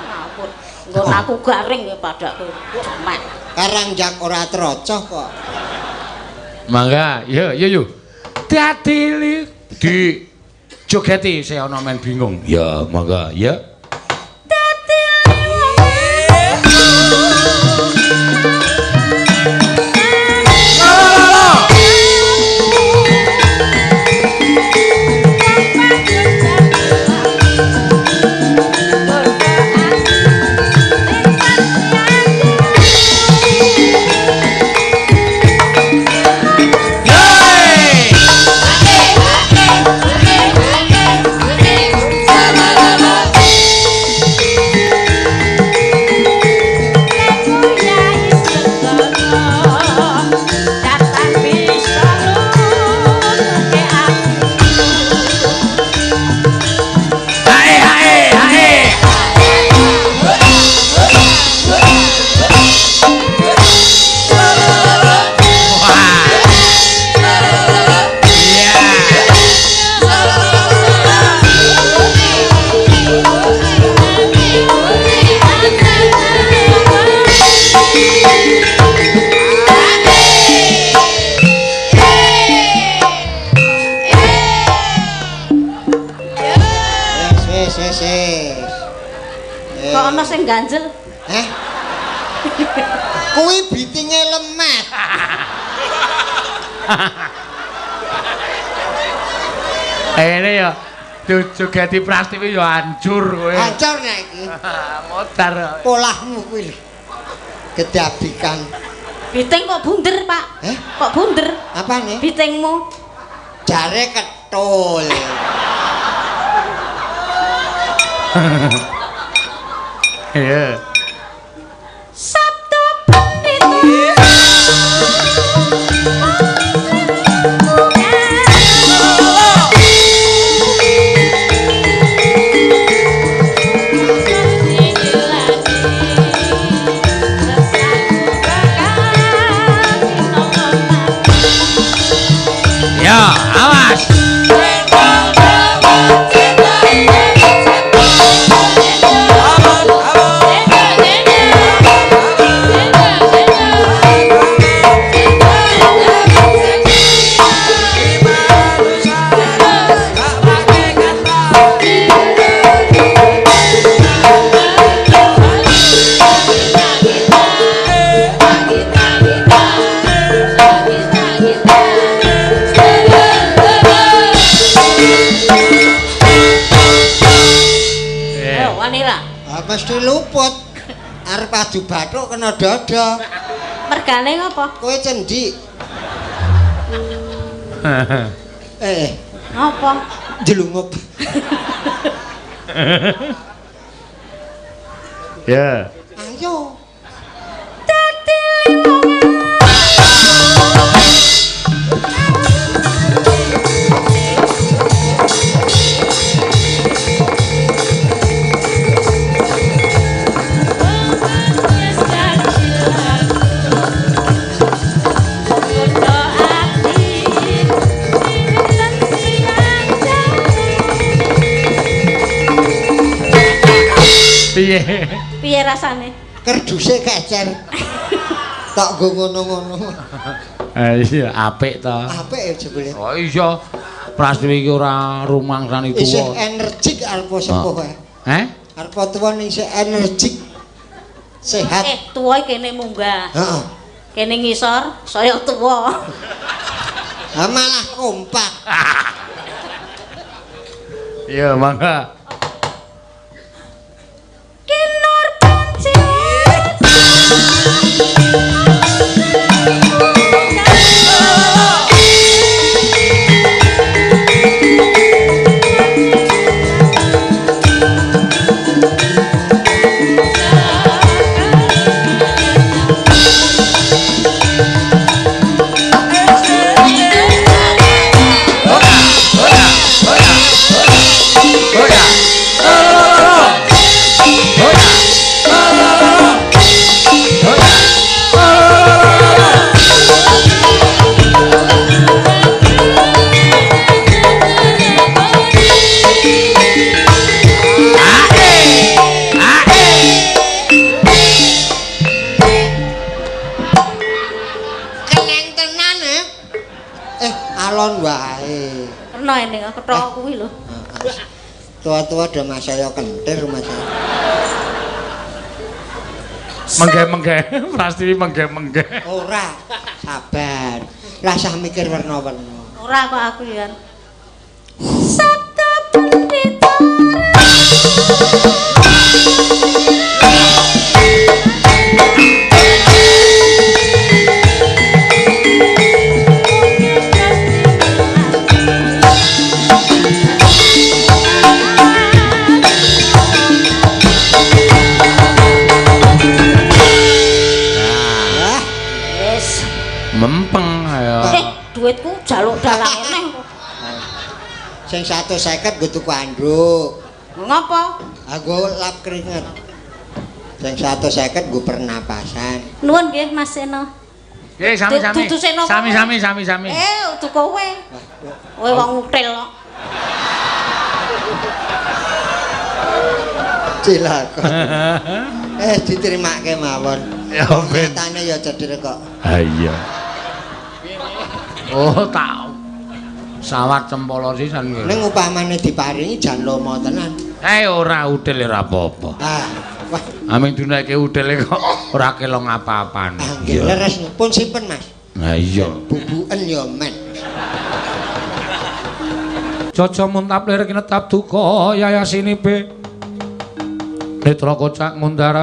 Ngapur. Nggon aku garing ya padakku jemek. Karang jak ora trocoh kok. Mangga, yo yo yo. Dadi di jogeti saya ana men bingung. Ya, mangga, ya. Ganjel. Heh. Kuwi bitinge lemet. Ini ya jogeti Prastiwi ya hancur kowe. Hancur nek iki. Modar. Polahmu kuwi lho. Kedabikan. Biting kok bunder, Pak? Heh? Kok bunder? Apane? Bitingmu. Jare ketul. Iya. Sabda pendeta. Ya, awas. Mari luput. Arep adu bathuk kena dada. Mergane ngopo? Kowe cendik. Ngopo? Jelungup. Ya. Ayo. Piye? Piye rasane? Kerduse kecer. Tok nggo ngono-ngono. Ha iya, apik to. Apik ya jebule. Oh iya. Prastiwi iki ora rumangsani tuwa. Isih energik arep sepuh kae. Heh? Arep tuwa ning isih energik. Sehat. Tuwa kene munggah. Heeh. Kene ngisor saya tuwa. Ha malah kompak. Iya, mangga. Alon wae. Kena ning kethok kuwi lho. Tua-tua do masaya kentir masaya. Mengge-mengge, Prastiwi mengge-mengge. Ora, sabar. Rasah mikir werna-werna. Ora kok aku ya. Sabda pendeta. Mempeng ayo. Duitku jaluk dalang neh kok. Sing 150 nggo tuku anduk. Ngopo? Aku lap keringet. Sing 150 nggo pernapasan. Nuwun nggih Mas Seno. Nggih, sami-sami. Sami-sami sami-sami. Udu kowe. Kowe wong util kok. Cilaka. Diterimake mawon. Ya ben. Matane ya cedhek kok. Ha iya. Oh, tak sawat cempala sisan kowe. Ning upamane diparingi jan lomo tenan. Ora udel ora apa-apa. Ah, wah. Aming duneke udele kok ora kelong apa-apane. Nggih, leres pun simpen, Mas. Ha iya. Bubuken ya men. Jaja muntap lir kinetap duka yayasinipe. Netra kocak ngundar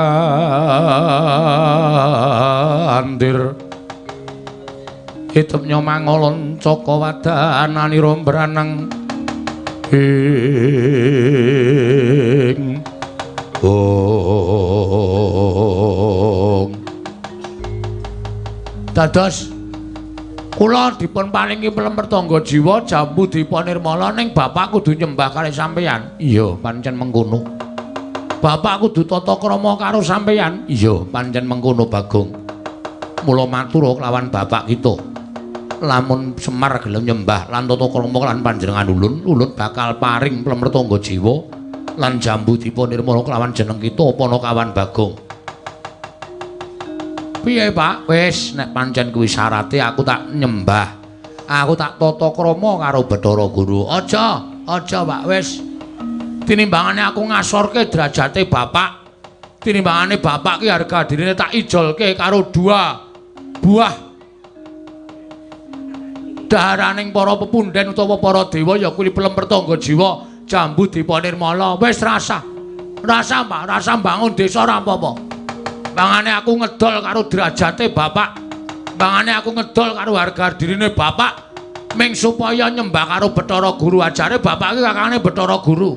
andir. Hitemnya mangolon caka wadananira mbranang ing ong. Dados kula dipun paringi plemer tangga jiwa jambu dipa nirmala ning bapak kudu nyembah kalih sampeyan. Iya, pancen mengkono. Bapak kudu tata krama karo sampeyan. Iya, pancen mengkono Bagong. Mula matur kelawan bapak kita. Lamun Semar gelem nyembah lan tata krama lan panjenengan ulun, ulun bakal paring plemer tangga jiwa lan jambu dipa nirmala kelawan jeneng kita Panakawan Bagong. Piye, Pak? Wis nek pancen kuwi syarate aku tak nyembah. Aku tak tata krama karo Bathara Guru. Aja, aja, Pak, wis. Tinimbangane aku ngasorke derajate bapak. Tinimbangane bapak ki harga dirine tak ijolke karo dua buah daharaning para pepunden utawa para dewa ya kuwi plemer tangga jiwa jambu dipa nirmala. Wis rasah. Rasa, Pak, rasa bangun desa ora apa-apa. Mangane aku ngedol karo derajate bapak. Mangane aku ngedol karo harga dirine bapak. Ming supaya nyembah karo Bathara Guru ajare bapak iki kakangane Bathara Guru.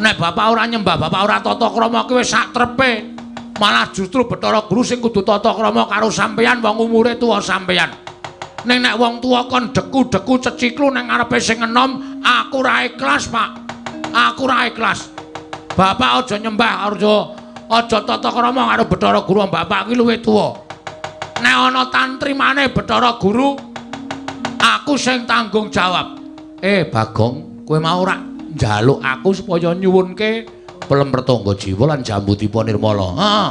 Nek bapak ora nyembah, bapak ora tata krama ki wis sak trepe. Malah justru Bathara Guru sing kudu tata krama karo sampeyan wong umure tuwa sampeyan. Ning nek wong tuwa kon deku-deku ceciklu nang ngarepe sing enom, aku ora ikhlas, Pak. Aku ora ikhlas. Bapak aja nyembah, aja tata krama karo Bathara Guru, bapak ki luwih tuwa. Nek ana tantrimane Bathara Guru, aku sing tanggung jawab. Bagong, kowe mau ora njaluk aku supaya nyuwunke pelem Pertangga Jiwa lan Jambu Dipa Nirmala. Heeh.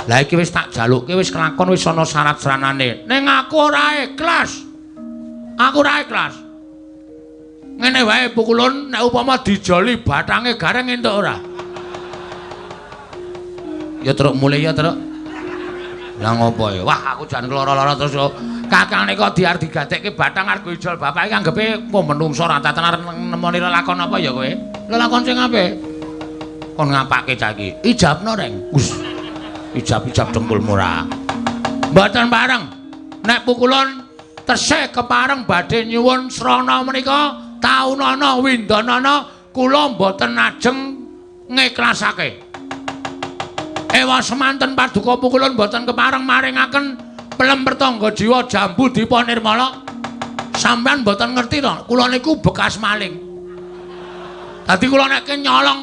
Lah iki wis tak jalukke, wis kelakon, wis ana syarat-saranane. Ning aku ora ikhlas. Aku ora ikhlas. Ngene wae pukulun nek upama dijoli bathange gareng entuk ora? Ya truk mulih ya truk. Lah ngopo ya? Wah aku jan lara-lara terus yo. Kakang nika diar digadekke bathang arep ijol bapak iki anggepe apa menungso ora tenan arep nemoni lelakon apa ya kowe? Lelakon sing apik. Kon ngapake cah iki? Ijabno reng. Us. Ijab-ijab dengkulmu ora. Mboten bareng. Nek pukulun tesih kepareng badhe nyuwun srana menika taunana windanana kula mboten ajeng ngiklasake. Ewa semanten paduka pukulun mboten kepareng maringaken pelem Pertangga Jiwa Jambu Dipa Nirmala. Sampeyan mboten ngerti to, kula niku bekas maling. Dadi kula nek nyolong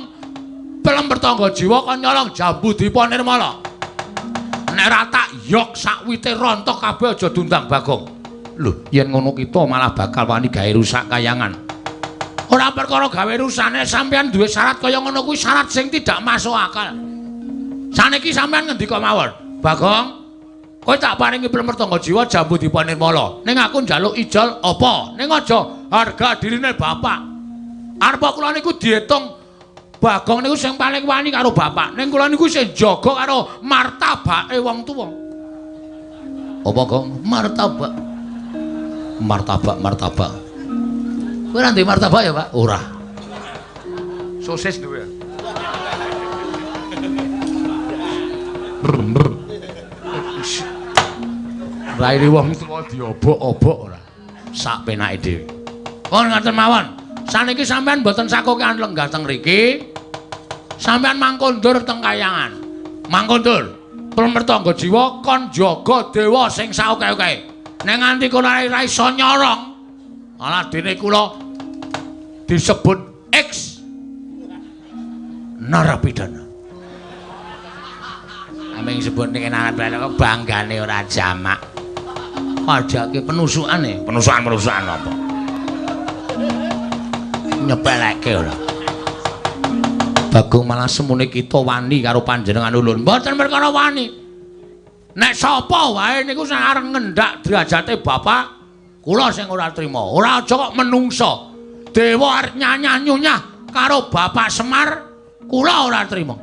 pelem Pertangga Jiwa kon nyolong Jambu Dipa Nirmala. Nek ora tak yok sakwite rontok kabeh aja diundang Bagong. Lho, yen ngono kita malah bakal wani gawe rusak kayangan. Ora perkara gawe rusane sampeyan duwe syarat kaya ngono kuwi syarat sing tidak masuk akal. Saniki sampeyan ngendika mawon, Bagong, kowe tak paringi pelem Pertangga Jiwa Jambu Dipa Nirmala. Ning aku njaluk ijol apa? Ning aja harga dirine bapak. Arep kula niku diitung Bagong niku sing paling wani karo bapak. Ning kula niku sing jaga karo martabake wong tuwa. Apa, Gong? Martabak. Martabak, martabak. Kowe ora duwe martabak ya, Pak? Ora. Sosis duwe. Raine wong tuwa diobok-obok ora. Sak penake dhewe. Pun ngaten mawon. Saniki sampean mboten sakokean lenggah teng mriki. Sampean mangkondur teng kayangan. Mangkondur. Pelem Pertangga Jiwa kon jaga dewa sing saoke-oke. Nek nganti kono ora iso nyorong, alah dene kula disebut X narapidana. Aming sebut ning narapidana kok banggane ora jamak. Ajake penusukane, penusukan-penusukan apa? Nyepeleke ora. Bagong malah semune kita wani karo panjenengan ulun. Mboten perkara wani. Nek sapa wae niku sing arep ngendak derajate bapak, kula sing ora trima. Ora aja kok menungsa. Dewa arep nyanyah-nyunyah karo Bapak Semar, kula ora trima.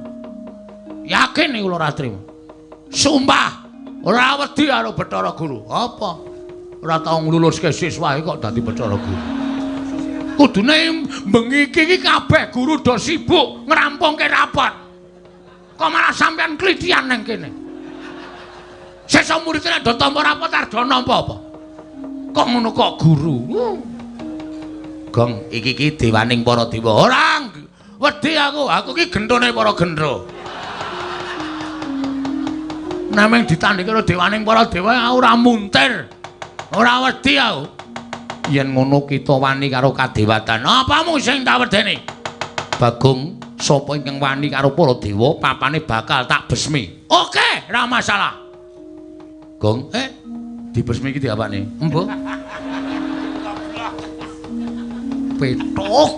Yakin kula ora trima. Sumpah, ora wedi karo Bathara Guru. Apa? Ora tau ngluluske siswae kok dadi Bathara Guru. Kudune bengi iki kabeh guru do sibuk ngrampungke rapot. Kok malah sampean klithian nang kene. Sesuk murid nek do tampa rapot arep do nampa apa? Kok ngono kok guru? Gong, iki iki dewaning para dewa. Ora wedi aku, aku iki genthone para gendro. Nameng ditandhingi karo dewaning para dewa aku ora muntir. Ora wedi aku. Yen ngono kita wani karo kadewatan. Apamu sing tak wedeni? Bagong, sapa ingkang wani karo para dewa, papane bakal tak besmi. Oke, ora masalah. Gong, dibesmi iki diapakne? Embuh. Petuk.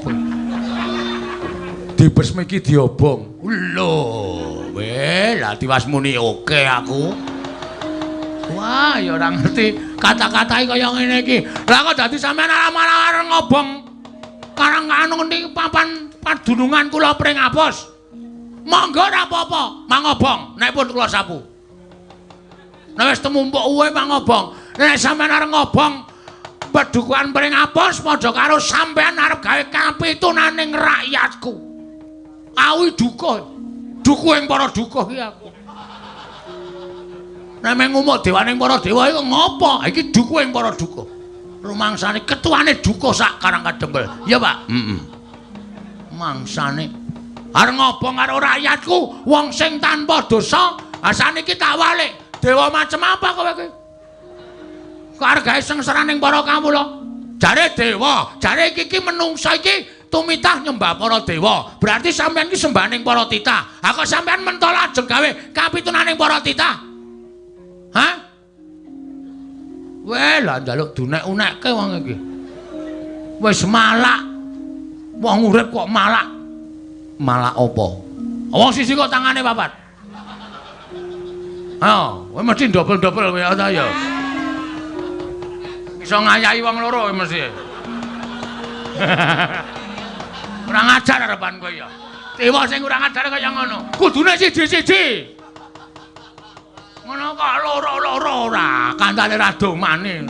Dibesmi iki diobong. Lho, weh, lah tiwas muni oke aku. Wah, ya ora ngerti kata-katae kaya ngene iki. Lah kok dadi sampean arep ngobong karang anu niki papan padunungan kula Pringapus. Monggo ora apa-apa, mangobong nek pun kula sapu. Nek wis temumpuk uwe mangobong. Nek sampean arep ngobong pedukuhan Pringapus padha karo sampean arep gawe kapitunaning rakyatku. Awi duka. Dukuh ing para dukuh iki aku. Nek meng ngumuk dewaning para dewa iku ngopo? Iki dukuh ing para dukuh. Rumangsane ketuane dukuh sak Karang Kadempel. Iya, Pak. Heeh. Mangsane arep ngobong karo rakyatku, wong sing tanpa dosa, saniki tak walik. Dewa macem apa kowe iki? Kok arep gawe sengsaraning para kawula? Jare dewa, jare iki menungsa iki tumitah nyembah para dewa. Berarti sampeyan iki sembahaning para titah. Ha kok sampeyan mentol ajeng gawe kapitunaning para titah? Hah? Weh, lah njaluk dunek-unekke wong iki. Wis malak. Wong urip kok malak. Malak apa? Wong siji kok tangane papat. Ha, kowe mesti dobel-dobel kowe ta ya. Iso ngayahi wong loro kowe mesti. Kurang ajar arepan kowe ya. Dewa sing kurang ajar kaya ngono. Kudune siji-siji. Ngono kok loro-loro ora, kandhane ra domane.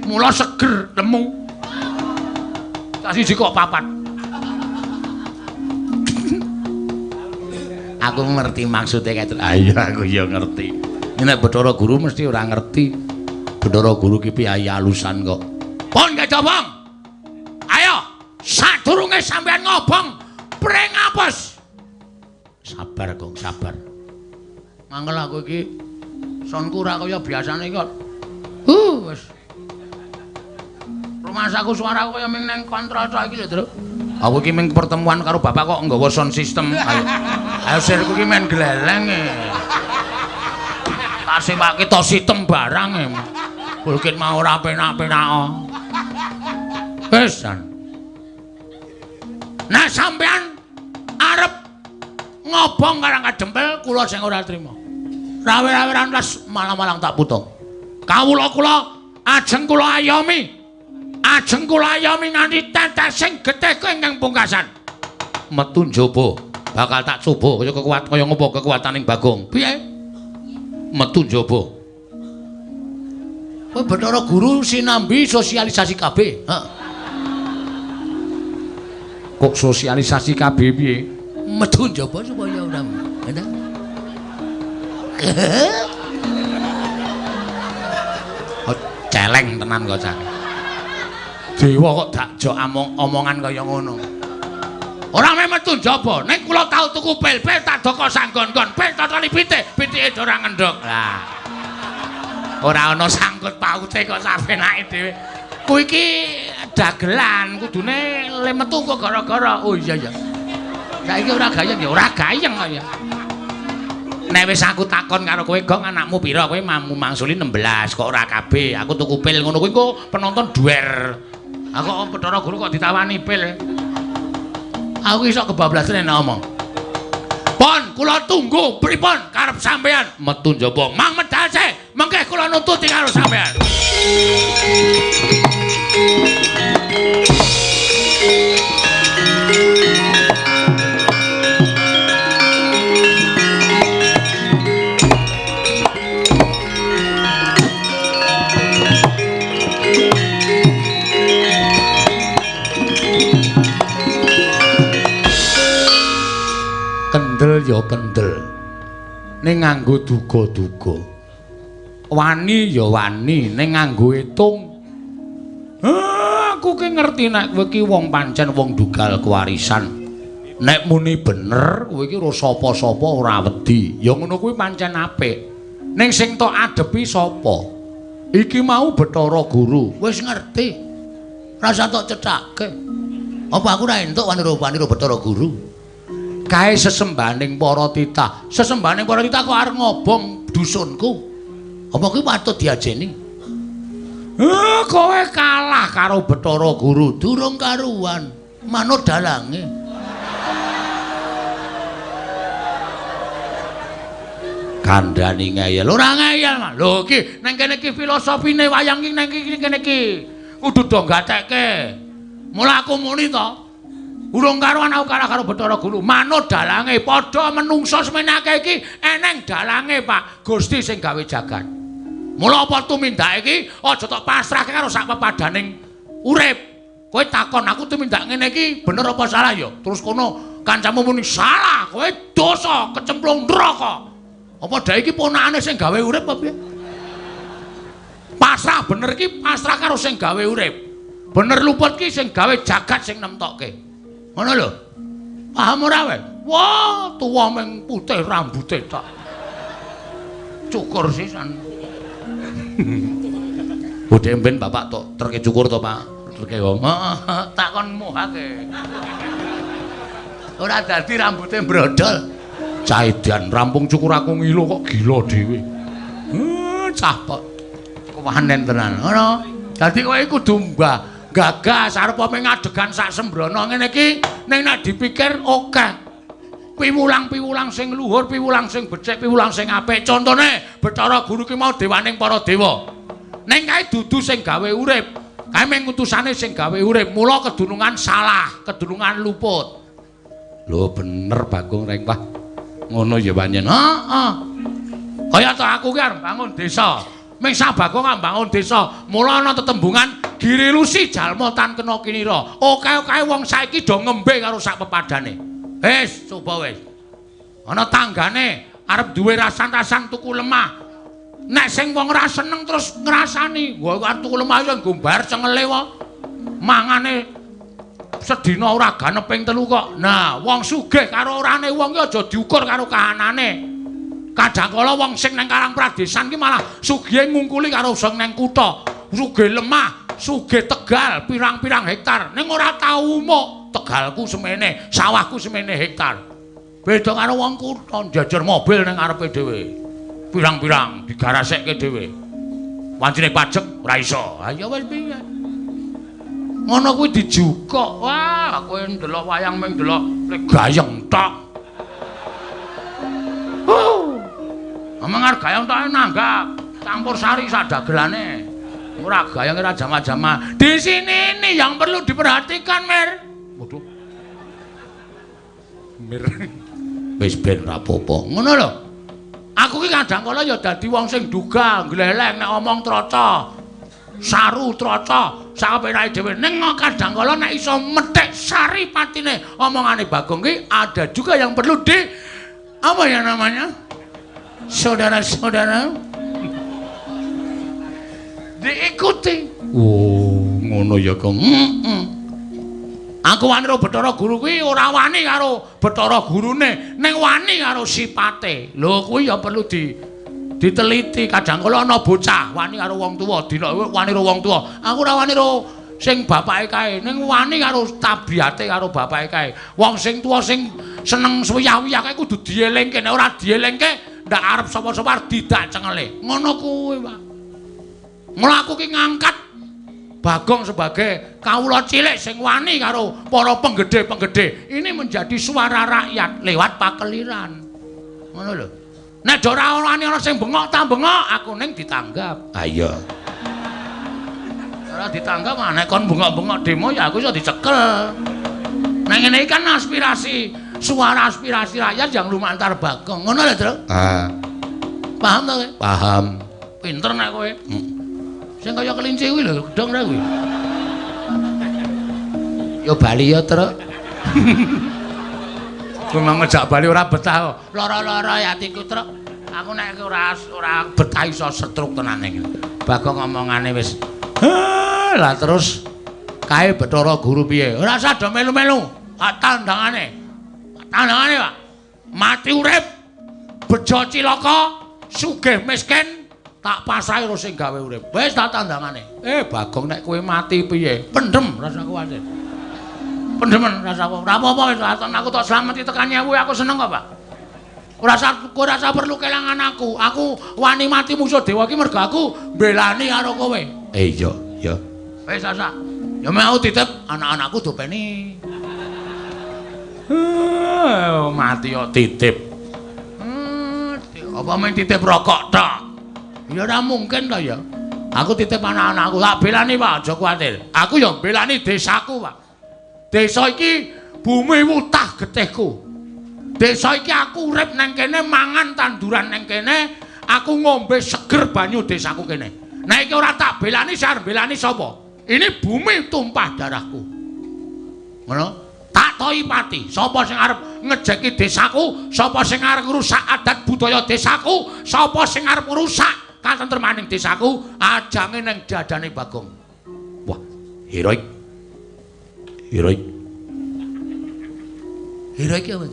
Mula seger lemu. Tak siji kok papat. Aku ngerti maksude kae. Ayo aku ya ngerti. Nek Bathara Guru mesti ora ngerti. Bathara Guru ki piye alusan kok. Pun kecobong. Ayo, sadurunge sampean ngobong pring apes. Sabar, Gong, sabar. Mangkel aku iki sonku ora kaya biasane kok. Wis. Rumasaku suaraku kaya ming nang kontrol tok iki lho, Truk. Aku iki ming pertemuan karo bapak kok nggawa sound system. Ayo. Ayo sirku iki men gleleng e. Tak sewake to sitem barang e. Bukit mau ora penak-penak. Wis. Nah sampean arep ngobong Karang Kadempel kula sing ora trima. Rawe-raweran les malang-malang tak putung. Kawula kula ajeng kula ayomi. Ajeng kula ayomi nganti tetesing getih ingkang pungkasan. Metu njaba bakal tak coba kaya kekuat kaya ngopo kekuataning Bagong. Piye? Metu njaba. Kowe Bathara Guru sinambi sosialisasi KB. Heeh. Kok sosialisasi KB piye? Metu njaba supaya ora. Oh, celeng tenan kok cah. Dewa kok dakjok omongan kaya ngono. Ora meh metu njaba, ning kula tau tuku pil-pil tak doko sanggon-gon, pil totoli pitik, pitike ora ngendhog. Lah. Ora ana sangkut paute kok sapenake dhewe. Kuwi iki dagelan, kudune le metu kok gara-gara. Oh iya ya. Saiki ora gayeng ya, ora gayeng kok ya. Nek wis aku takon karo kowe, Gong, anakmu pira? Kowe mamu mangsuli 16 kok ora kabeh. Aku tuku pil ngono kuwi kok penonton duer. Aku kok Bathara Guru kok ditawani pil. Aku iso kebablasan nek ngomong. Pon, kula tunggu pripun karep sampean metu njaba. Mang medal se, mengke kula nututi karo sampean. Kendel ya kendel, ning nganggo duga-duga. Wani ya wani, ning nganggo etung. Aku ki ngerti nek kowe ki wong pancen wong dugal kewarisan. Nek muni bener, kowe ki ora sapa-sapa ora wedi. Ya ngono kuwi pancen apik. Ning sing tok adepi sapa? Iki mau Bathara Guru. Wis ngerti. Rasa tok cethake. Apa aku ora entuk wanira-wanira Bathara Guru? Kae sesembahaning para titah. Sesembahaning para titah kok arep ngobong dusunku. Apa kuwi patut diajeni? Kowe kalah karo Bathara Guru, durung karuan. Manut dalange. Kandhani ngeyel. Ora ngeyel, Mas. Lho iki nang kene iki filosofine wayang iki nang kene iki. Kudu do gatekke. Mula aku muni to. Urung karuan aku kalah karo Bathara Guru. Manut dalange, padha menungsa semenake iki eneng dalange, Pak. Gusti sing gawe jagat. Mula apa tumindak iki aja tok pasrahke karo sak pepadaning urip. Kowe takon aku tumindak ngene iki bener apa salah ya? Terus kono Kancamu muni salah, kowe dosa kecemplung neraka. Apa dhek iki ponakane sing gawe urip apa piye? Pasrah bener iki pasrah karo sing gawe urip. Bener luput ki sing gawe jagat sing nemtokke. Ngono lho. Paham ora kowe? Wah, tuwa ming putih rambute tok. Cukur sisan. Bodhe mben bapak tok terke cukur to, Pak? Terke wong. Heeh, tak kon muhake. Ora dadi rambute brodol. Caidan rampung cukur aku ngilo kok gila dhewe. Cah kok kewanen tenan. Ngono. Dadi kowe kudu mbah gagas arep ngadegan sak sembrono ngene iki ning nek dipikir akeh. Piwulang-piwulang sing luhur, piwulang sing becik, piwulang sing apik. Contone Bathara Guru ki mau dewaning para dewa. Ning kae dudu sing gawe urip. Kae mung utusane sing gawe urip. Mula kedunungan salah, kedunungan luput. Lho bener Bagong Rengkah. Ngono ya pancen. Heeh. Kaya to aku ki arep bangun desa. Ming sak Bagong arep bangun desa. Mula ana tetembungan girilusi jalma tan kena kinira. Oke-oke wong saiki do ngembe karo sak pepadane. Wis, coba wis. Ana tanggane arep duwe rasan-rasan tuku lemah. Nek sing wong ora seneng terus ngrasani, wah arep tuku lemah ya nggo bayar cengele wae. Mangane sedina ora ganep ping 3 kok. Nah, wong sugih karo orane wong ki aja diukur karo kahanane. Kadangkala wong sing nang Karang Pradesan ki malah sugihe ngungkuli karo sing nang kutha. Sugih lemah, sugih tegal pirang-pirang hektar. Ning ora tau umuk. Tegalku semene, sawahku semene hektar. Beda karo wong kutha njajar mobil ning ngarepe dhewe. Pirang-pirang digarasekke dhewe. Wancine pajek ora iso. Ha ya wis piye. Ngono kuwi dijukuk. Wah, kowe ndelok wayang ming ndelok gayeng tok. Omong arep gayeng tok nanggap campur sari sak dagelane. Ora gayeng ora jama-jama. Di sini ini yang perlu diperhatikan, Mir. Waduh. Mir. Wis ben ra apa-apa. Ngono lho. Aku ki kadang kala ya dadi wong sing duga, gleleng nek omong troco. Saru troco, sakapenake dhewe. Ning kadang kala nek iso methik sari patine omongane Bagong ki ada juga yang perlu di apa ya namanya? Saudara-saudara diikuti. Oh, ngono ya, Kong. Heeh. Aku wani karo Bathara Guru kuwi ora wani karo Bathara Gurune, ning wani karo sipate. Lho kuwi ya perlu diteliti. Kadang kala ana bocah wani karo wong tuwa, dina wani karo wong tuwa. Aku ora wani karo sing bapake kae, ning wani karo tabiate karo bapake kae. Wong sing tuwa sing seneng suwiyah-wiyah kae kudu dielingke, nek ora dielingke ndak arep sapa-sapa arep didak cengele. Ngono kuwi, Pak. Mula aku ki ngangkat Bagong sebagai kawula cilik sing wani karo para penggede-penggede. Ini menjadi suara rakyat lewat pakeliran. Ngono lho. Nek ora wani ana sing bengok ta bengok, aku ning ditanggap. Ha iya. Ora ditanggap nek kon bengok-bengok demo ya aku iso dicekel. Nek ngene iki kan aspirasi, suara aspirasi rakyat yang lumantar Bagong. Ngono lho, Tru. Ah. Paham to kowe? Paham. Pinter nek kowe. Sing kaya kelinci kuwi lho, gedhong ra kuwi. Ya bali ya, Truk. Kowe mau ngejak bali ora betah kok. Lara-lara ya atiku, Truk. Aku nek ora betah iso setruk tenan iki. Bagong omongane wis. Lah terus kae Bathara Guru piye? Ora usah do melu-melu. Tak tandangane. Tandangane, Pak. Mati urip, bejo cilaka, sugih miskin, tak pasrahi karo sing gawe urip. Wis tak tandangane. Bagong nek kowe mati piye? Pendem rasa kuwatir. Pendemen rasa apa? Ora apa-apa wis aku tok slameti tekan nyewu aku seneng kok, Pak. Ora usah perlu kelangan aku. Aku wani mati musuh dewa iki mergo aku mbelani karo kowe. Iya, ya. Wis asa. Ya mau titip anak-anakku dopeni. Mati yo titip. Apa main titip rokok tok? Ya ora mungkin to ya. Aku titip anak-anakku, tak belani Pak, aja kuwatir. Aku ya mbelani desaku, Pak. Desa iki bumi wutah getihku. Desa iki aku urip nang kene, mangan tanduran nang kene, aku ngombe seger banyu desaku kene. Nek iki ora tak belani, sing arep belani sapa? Ini bumi tumpah darahku. Ngono? Tak Atoi pati. Sapa sing arep ngejeki desaku, sapa sing arep ngrusak adat budaya desaku, sapa sing arep ngrusak katentremaning desaku, ajange ning dadane Bagong. Wah, heroik. Heroik. Heroik apa?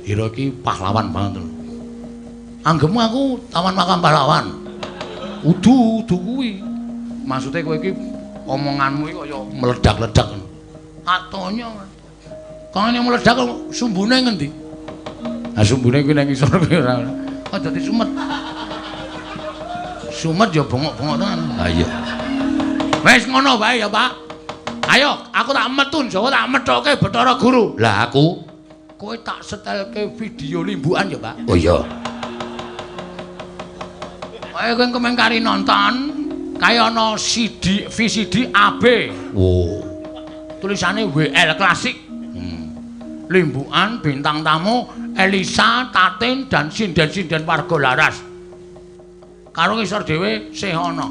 Heroik iki pahlawan banget lho. Anggemu aku taman makam pahlawan. Udu, udu kuwi. Maksude kowe iki omonganmu iki kaya meledak-ledak. Atonya. Kangene meledak sumbune ngendi? Lah sumbune kuwi nang ngisor kuwi ora. Kok dadi sumet. Sumet ya bongok-bongok tenan. Ha iya. Wis ngono wae ya, Pak. Ayo, aku tak metu Jawa tak methoke Bathara Guru. Lah aku kowe tak setelke video limbukan ya, Pak. Oh iya. Ayo kowe kemeng kari nonton kaya ana CD VCD AB. Wow. Tulisane WL Klasik. Limbukan bintang tamu Elisa, Tatin dan sinden-sinden warga Laras. Karo ngisor dhewe sih ana.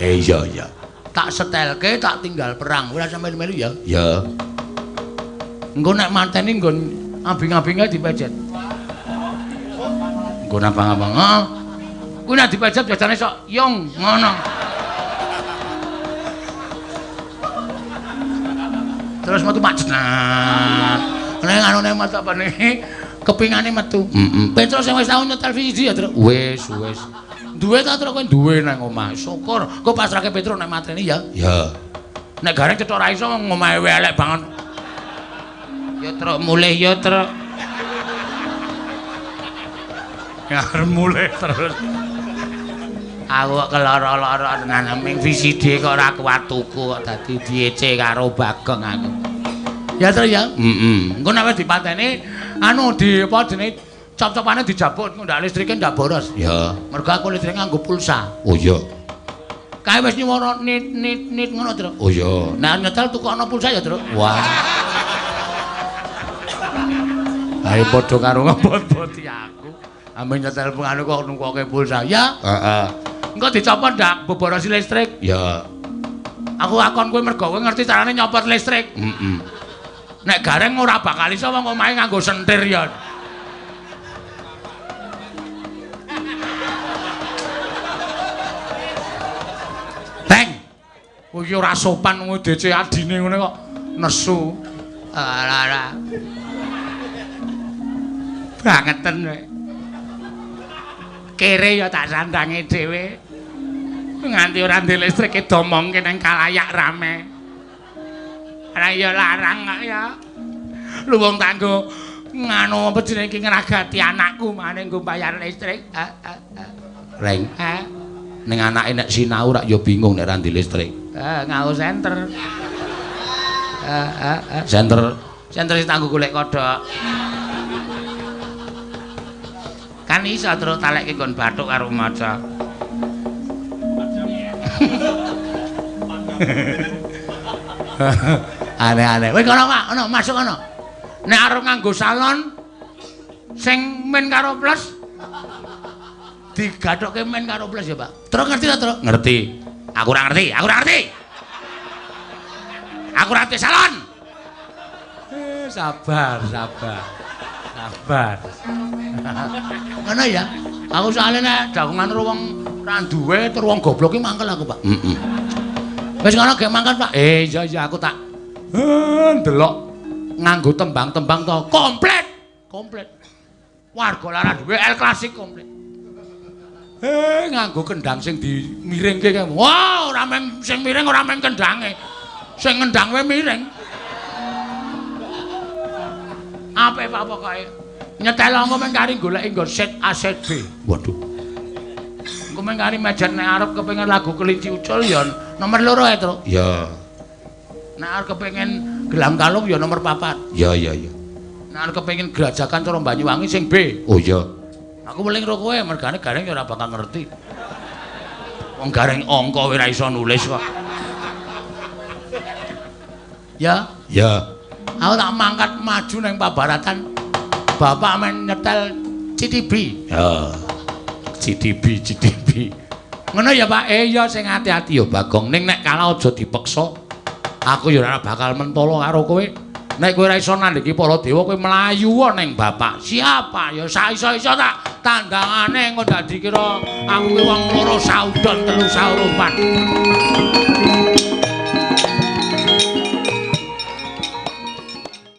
Iya iya. Tak setelke tak tinggal perang. Ora sampe melu ya. Ya. Engko nek mateni nggon abing-abinge dipejet. Nggon abang-abang. Heeh. Kuwi nek dipejet biasane sok yung ngono. Terus metu Pak Jenat. Nek anune metu apa nih? Kepingane metu. Heeh. Petro sing wis tau nyetel VCD ya, Tru. Wis, wis. Duwe ta Tru kowe duwe nang omah. Syukur. Kok pasrahke Petro nek mateni ya. Ya. Nek gareng cethok ra iso omahe elek banget. Ya Truk mulih ya Truk. Ya mulih terus. Aku kok keloro-loro tenan ming VCD kok ora kuat tuku kok dadi diece karo Bagong aku. Ya Truk ya. Heeh. Engko nek wis dipateni anu di apa jenenge cop-copane dijabut ndak listrike ndak boros. Ya. Mergo aku listrike nganggo pulsa. Oh iya. Kae wis nyuwara nit nit nit ngono, Truk. Oh iya. Nek nyetel tukokno pulsa ya, Truk. Wah. Ayo padha karo ngebot-boti aku. Amben nyetel anu kok nungkoke pulsa. Ya. Heeh. Engko dicopot ndak boborosi listrik? Ya. Aku akon kowe mergo kowe ngerti carane nyopot listrik. Heeh. Nek gareng ora bakal iso wong omahe nganggo sentir ya. Teng. Kowe iki ora sopan ngono DC adine ngene kok nesu. Ora ora. Bangeten kowe. Kere ya tak sandange dhewe. Nganti ora ndek listrik domongke nang kalayak rame. Ora ya larang kok ya. Lu wong tanggo nganu apa jenenge iki ngragati anakku mane nggo bayar listrik. Reng. Ning anake nek sinau rak ya bingung nek ora ndek listrik. Nganggo senter. Senter, senter sing tanggo golek kodhok. Kan iso terus talekke nggon bathuk karo maca. Aneh-aneh. Wis kono, Pak, ono masuk kono. Nek arep nganggo salon sing min karo plus digathokke min karo plus ya, Pak. Terus ngerti ta, Truk? Ngerti. Aku ora ngerti, aku ora ngerti. Aku ora ngerti salon. Sabar, sabar. Sabar. Ngono ya. Aku soalnya nek dagongan karo wong ra duwe terus wong goblok iki mangkel aku, Pak. Heeh. Wis ngono gek mangkat, Pak. Iya iya aku tak ndelok nganggo tembang-tembang to. Komplit. Komplit. Warga Laras WL Klasik komplit. Nganggo kendang sing dimiringke kae. Wah, ora meng sing miring ora meng kendange. Sing ngendang wae miring. Apik Pak pokoke. Nyetel angko meng kari goleki nggon set A set B. Waduh. Engko meng kari mejet nek arep kepengin lagu Kelinci Ucul ya nomor 2 ae, Truk. Ya. Nek arep kepengin Gelang Kalung ya nomor 4. Ya ya ya. Nek arep kepengin Grajagan cara Banyuwangi sing B. Oh iya. Aku weling ro kowe mergane gareng ya ora bakal ngerti. Wong gareng angka ora iso nulis kok. Ya? Ya. Aku tak mangkat maju nang pabaratan. Bapak men nyetel CTB. Ya. CTB, CTB. Ngono ya, Pak? Iya sing ati-ati ya Bagong. Ning nek kalah aja dipeksa. Aku ya ora bakal mentolo karo kowe. Nek kowe ora iso nandhiki para dewa kowe mlayu ning bapak. Siapa? Ya saiso-iso tak tandangane engko dadi kira aku ki wong loro saudon telu saurupan.